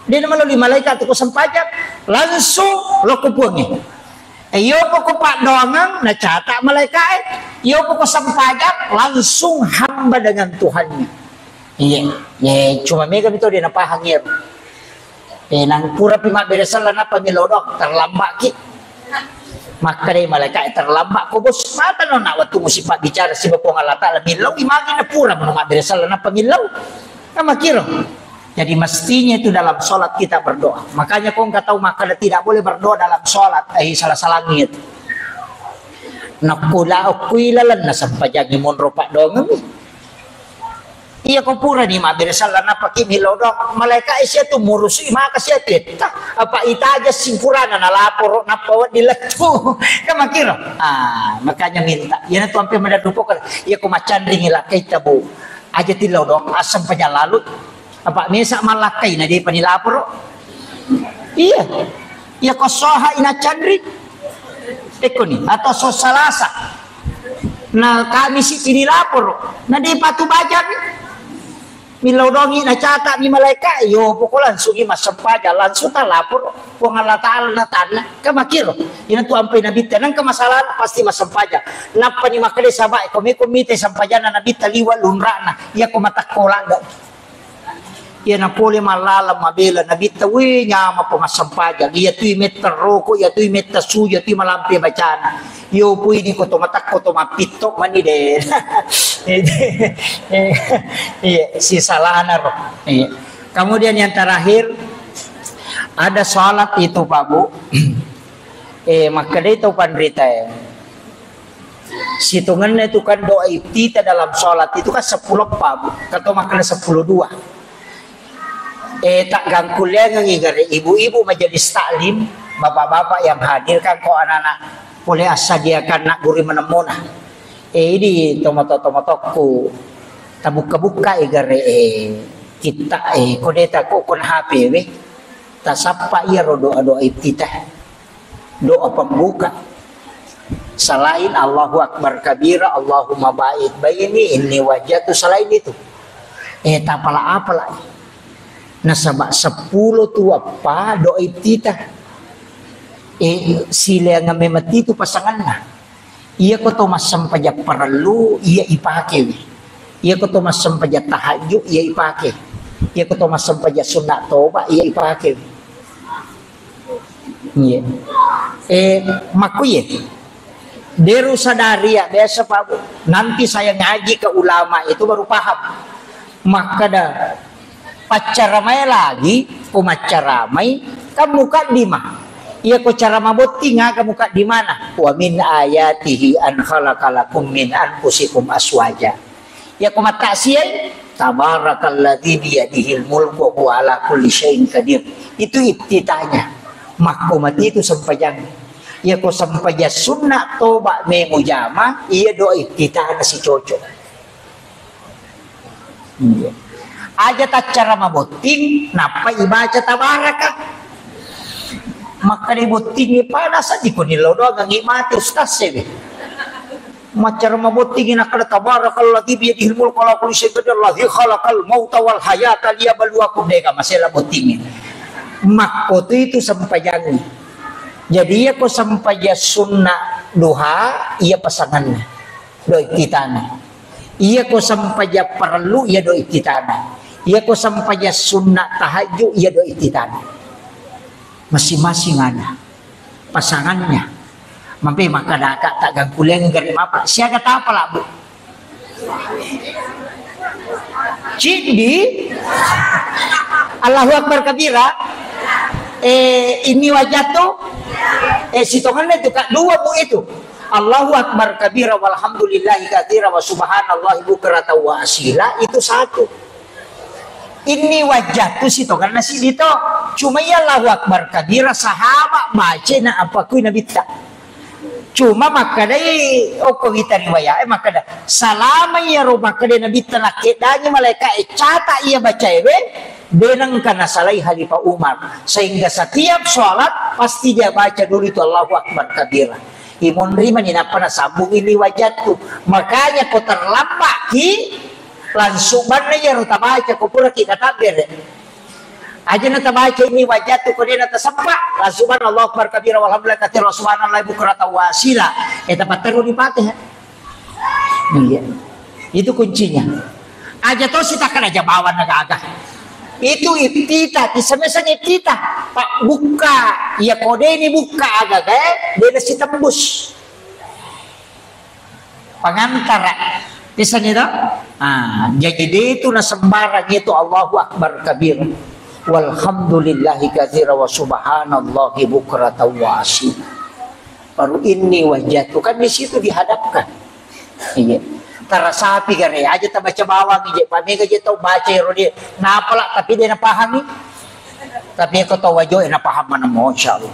dena melalui malaika tu ko sempajang, langsung loko Puangnge. Eh, iyo poko paddoangeng, nacata malaikae. Iyo poko sempajang, langsung hamba dengan Tuhannya. Iya, iya, cuma mega mito dia napahang iyaro. Eh, nang purapi mabbere sella nappa millau doang, terlambat ki. Makkedai malaikae, terlambat ko bos, mata no nak waktu musi pabbicara siba Puang Allah Ta'ala, millau imagi na pura mano mabbere sella nappa millau. Kan makkiro. Jadi mestinya itu dalam sholat kita berdoa. Makanya kau nggak tahu maka tidak boleh berdoa dalam sholat. Eh, salah-salahnya itu. Nakula okui lalenna sempajangi monro paddoangeng. Iya ko purani mabbere sella nappa ki millau doang. Malaika sia tu murusui maka sia tetta. Apa itaja simpurana na laporo nappa wedding lettu. Kan makkiro. Ah, makanya minta. Iyana tu ampe madarru pokok. Iya ko macanringi lakkai tabu. Aja tillau doang, assempajang lalu. Apa mesa mallakkai na depa nilaporo? Iya. Iya ko soha ina canri. Ekko ni, atau so Salasa. Na Kamisi nilaporo. Na depa tu bajang. Millau dongi na cata mi malaika, yo poko langsungi massempajang, langsung talaporo. Puang Allah Ta'ala na tanna, ka makkiro. Ina tu ampai Nabitta, nengka masalah pasti massempajang. Nappani makkeda sahabat, ko meko mita sempajanna Nabitta liwa lunra'na, iya ko matakko lagga. Iya na pole mallaleng mabela Nabitta, we nyama po massempajang. Iya tui metta roko, iya tui metta suju, iya tui malampe bacana. Yo pui di ko to matakko to mappitto mani de. Iya, si salana ro. Iya. Kemudian yang terakhir, ada salat itu, Pak Bu. Eh, makkedai tau panrita, eh. Sitongenna itu kan doa iftitah dalam salat itu kan seppulo, Pak Bu. Kata makkeda seppulo dua. Eh, tak gangkuliangengi gare ibu-ibu majelis taklim, bapak-bapak yang hadir kan ko anak-anak pole assadiakan nak guru manemmona. Eh, idi tomato-tomatokku tabukka-bukka gare, eh, kitta, eh, kodeta ko kon H P we. Tasappa iyaro doa-doa iftitah. Doa pembuka. Selain Allahu Akbar kabira, Allahumma ba'id baini, inni wajjahtu, selain itu. Eh, tapala-apala. Nasaba seppulo tu appa doa iftitah. Eh, sileang memang itu pasanganna. Iya ko to massempajang parellu, iya ipake. Iya ko to massempajang tahajud, iya ipake. Iya ko to massempajang sunna toba, iya ipake. Iya. Eh, makkuye. Deru sadari ya, biasa Pak Bu. Nanti saya ngaji ke ulama itu baru paham. Makkeda paccaramai lagi, ko maccaramai, kan mukaddimah. Iya ko cara mabotting aga mukaddimana. Wa min ayatihi an khalaqa lakum min anfusikum aswaja. Iya ko mattaksiai, tabarakalladzi biyadihil mulku wa huwa ala kulli syai'in qadir. Itu iftitahnya. Makko mati itu sempajang. Iya ko sempajang sunna toba memu jama, iya doa iftitahna si cocok. Iya. Aja taccara mabotting, nappa ibaca tabaraka. Makkeda bottingi pada saji ko nillau doang ngi mati ustaz sewe. Maccara mabottingi nakkeda tabarakalladzi biyadihil mulku ala kulli syai'in qadir alladzi khalaqal mauta wal hayata liyabluwakum, dega masela bottingi. Makko tu itu sempajangi. Jadi iya ko sempajang sunna duha, iya pasanganna. Doa iftitahna. Iya ko sempajang parellu, iya doa iftitahna. Iya ko sempajang sunna tahajud, iya doa iftitahna. Masing-masing ada pasangannya. Mampe makkeda ka tak gangkuleng gare mapa. Siaga tapa labu. Ciddi. Allahu Akbar kabira. Eh, ini wajah tu. Eh, sitongannya itu kak dua bu itu. Allahu Akbar kabira walhamdulillahi katsira wa subhanallahi bukratan wa asila, itu satu. Ini wajah tu sitonganna siddi to. Cuma iya Allahu Akbar kabira sahabat baca na apa kui Nabitta. Cuma makkedai okko wita riwayat e makkeda, salama iyaro makkeda Nabitta nakkeddangi malaika e, catat iya bacaewe, de nengka nasalai Khalifah Umar. Sehingga setiap sholat pasti dia baca dulu itu Allahu Akbar kabira. Imonri mani nappa nasambung ini wajatku. Makanya ko terlambat ki, langsung banna iyaro tabaca ko puraki katabbere. Aja na tabaca ini wajatku ko dena tasappa, langsung banna Allahu Akbar kabira walhamdulillah katsira wa subhanallahi bukratan wa asila. Eh, tapatteru di Fatihah. Iya. Itu kuncinya. Aja to sitakan aja bawang na gaga. Itu iftitah, kisah-kisah iftitah. Pak buka, ya kode ini buka agaga, eh, dia nasi tembus. Pangantara. Pisani to? Ah, jadi dia itu na sembarang itu Allahu Akbar kabir. Walhamdulillahi katsira wa subhanallahi bukratan wa asila. Baru ini wajah itu kan di situ dihadapkan. Iya. Tarasapi gare aja tabaca bawang je, pamega je tau baca ero dia. Napala tapi dia napahami. Tapi ko tau wajo e napaham mana mo, insyaallah.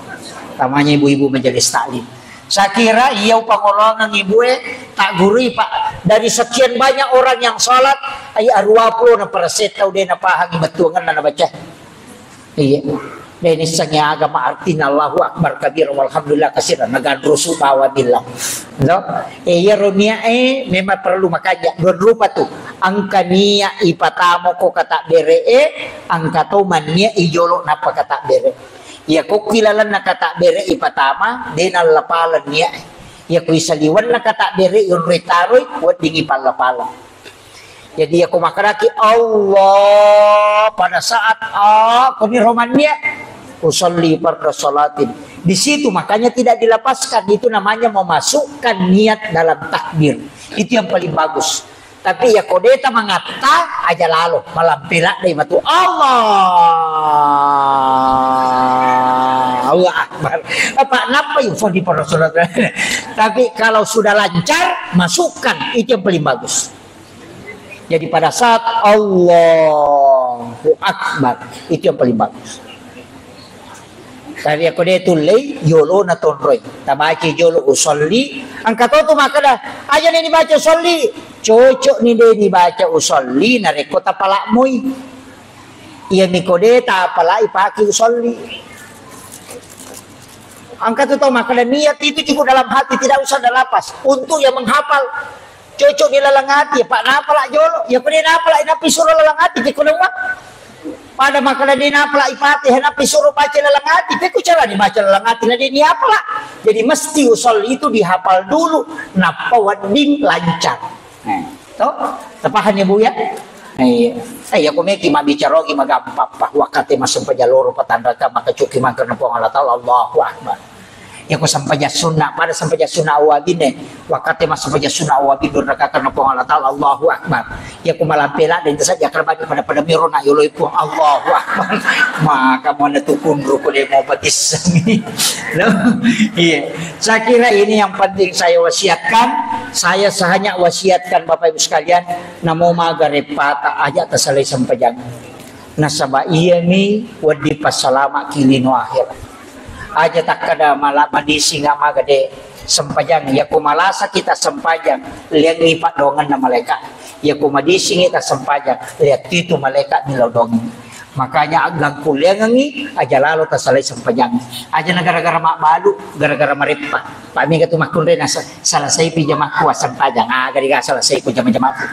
Tamanya ibu-ibu majelis taklim. Saya kira iya upangolongan ibu e tak gurui Pak. Dari sekian banyak orang yang sholat, ai dua puluh na persen tau dia napahami betuangan na baca. Iya. Dan ini sengaja agama artinya Allahu Akbar kabir walhamdulillah kasir na ganrusu bawa bilang. No? Eh, iya ro niat e memang perlu makanya dua rupa tu. Angka niat ipatamo ko kata bere e, angka to manniat ijolo nappa kata bere. Iya kokki lalenna kata bere ipatama, de nallapaleng niat e. Iya kui saliwenna kata bere yonroi taroi, wedding ipalla-paleng. Jadi ya ko makkadaki Allah pada saat ah koni romannya usalli fardhu salatin. Di situ makanya tidak dilepaskan, itu namanya memasukkan niat dalam takbir. Itu yang paling bagus. Tapi ya kodeta mangatta aja lalo malampela dai matu Allah Akbar. Apa napa yufalli fardhu salat. Tapi kalau sudah lancar masukkan itu yang paling bagus. Jadi pada saat Allahu Akbar, itu yang paling bagus. Tapi ako de tullei, yolona tonroi. Tabaca jolo usolli, angka to tu makkeda, aja ni dibaca usolli. Cocok ni de dibaca usolli, narekko tapalak moi. Iya miko de tapalak pake usolli. Angka tu tau makkeda niat itu cukup dalam hati, tidak usah dalam lafaz. Untuk yang menghafal, cocok di laleng ati, Pak, napala jolo. Ya, ko de napala, nappi suro laleng ati, ke kono wa. Pada makkeda de napala ipate, nappi suro baca laleng ati, pe ku cara dibaca laleng ati, na de ni apala. Jadi mesti usolli itu dihafal dulu, nappa wedding lancar. Eh, to? Tapaham ya, Bu, ya? Eh, iya. Eh, ya, ko meki mabbicara ogi magampang, Pak. Wakate massempajang loro patanraka, maka cuki mangkana Puang Allah Taala, Allahu Akbar. Yako sempajang sunna, pada sempajang sunna awabine. Wakate massempajang sunna awabin dua rakaat karena Puang Allah Taala, Allahu Akbar. Yako malampe ladde, itu saja karena pada-pada miro na yoloi Puang, Allahu Akbar. Maka mana tukun ruku de mau batis. Loh, iya. Saya kira ini yang penting saya wasiatkan. Saya hanya wasiatkan Bapak Ibu sekalian, namo maga repata aja tasalai sempajang. Nasaba iyami wedding passalama'ki lino akhirat. Aja takkada mala-, madising amaga de sempajang. Yako malasa kita sempajang, liangi paddoangenna malaika. Yako madising kita sempajang, lihat itu malaika milodong. Makanya aggangku liangengi, aja lalo tasalai sempajang. Aja na gara-gara mabbalu, gara-gara mareppa. Pak mega tu makkunre nasa-, salasai pi jamakku assempajang. Aga diga salasai ku jama-jamakku.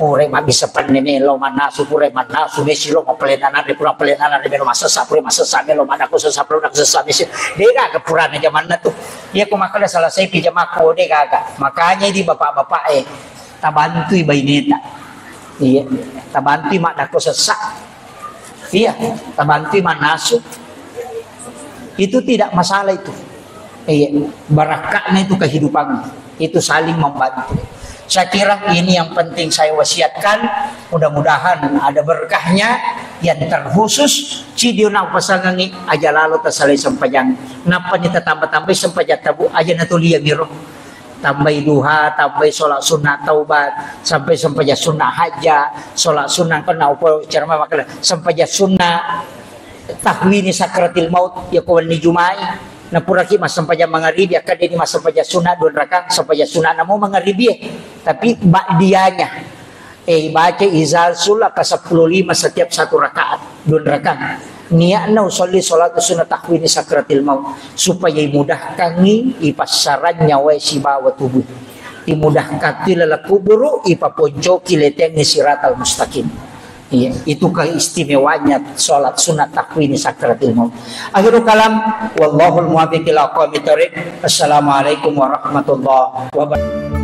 Pura mabbissa penne melo mannasu, pura mannasu mesi lo mappalenna nanre, pura palenna nanre melo massessa, pura massessa melo maddakko sessa, pura maddakko sessa mesi. Degaga purana jamanna tu. Iya ko makkeda salasai pi jamakku, degaga. Makanya di bapak-bapak e, tabantui baineta. Iya, tabantui maddakko sessa. Iya, tabantui mannasu. Itu tidak masalah itu. Iya, barakatnya itu kehidupan. Itu saling membantu. Saya kira ini yang penting saya wasiatkan. Mudah-mudahan ada berkahnya. Yang terkhusus, cidio na upasangangi aja lalo tasalai sempajang. Napa ni tatambah-tambahi sempajang tabu aja natulia miro. Tambahi duha, tambahi sholat sunnah taubat, sampai sempajang sunnah hajja, sholat sunnah kena upo ceramah makkeda, sempajang sunnah tahwini sakratil maut, ya ko wenni Jumai. Napuraki massempajang mangaribi, akka deni massempajang sunat dua rakang, sempajang sunat namo mangaribi, eh. Tapi ba'dianya. Eh, ibaca izal sul akka sepuluh lima setiap satu rakaat, dua rakang. Niatna usolli salatu sunat takwini sakratil maut, supaya imudahkangi ipassaran nyawae sibawa tubuh. Imudahkan tilala kuburu, ipaponcoki letengi siratal mustaqim. Iya, itu keistimewaannya sholat sunat takwini sakratil maut. Akhirul kalam, wallahul muwaffiq ila aqwamit thariq. Assalamualaikum warahmatullahi wabarakatuh.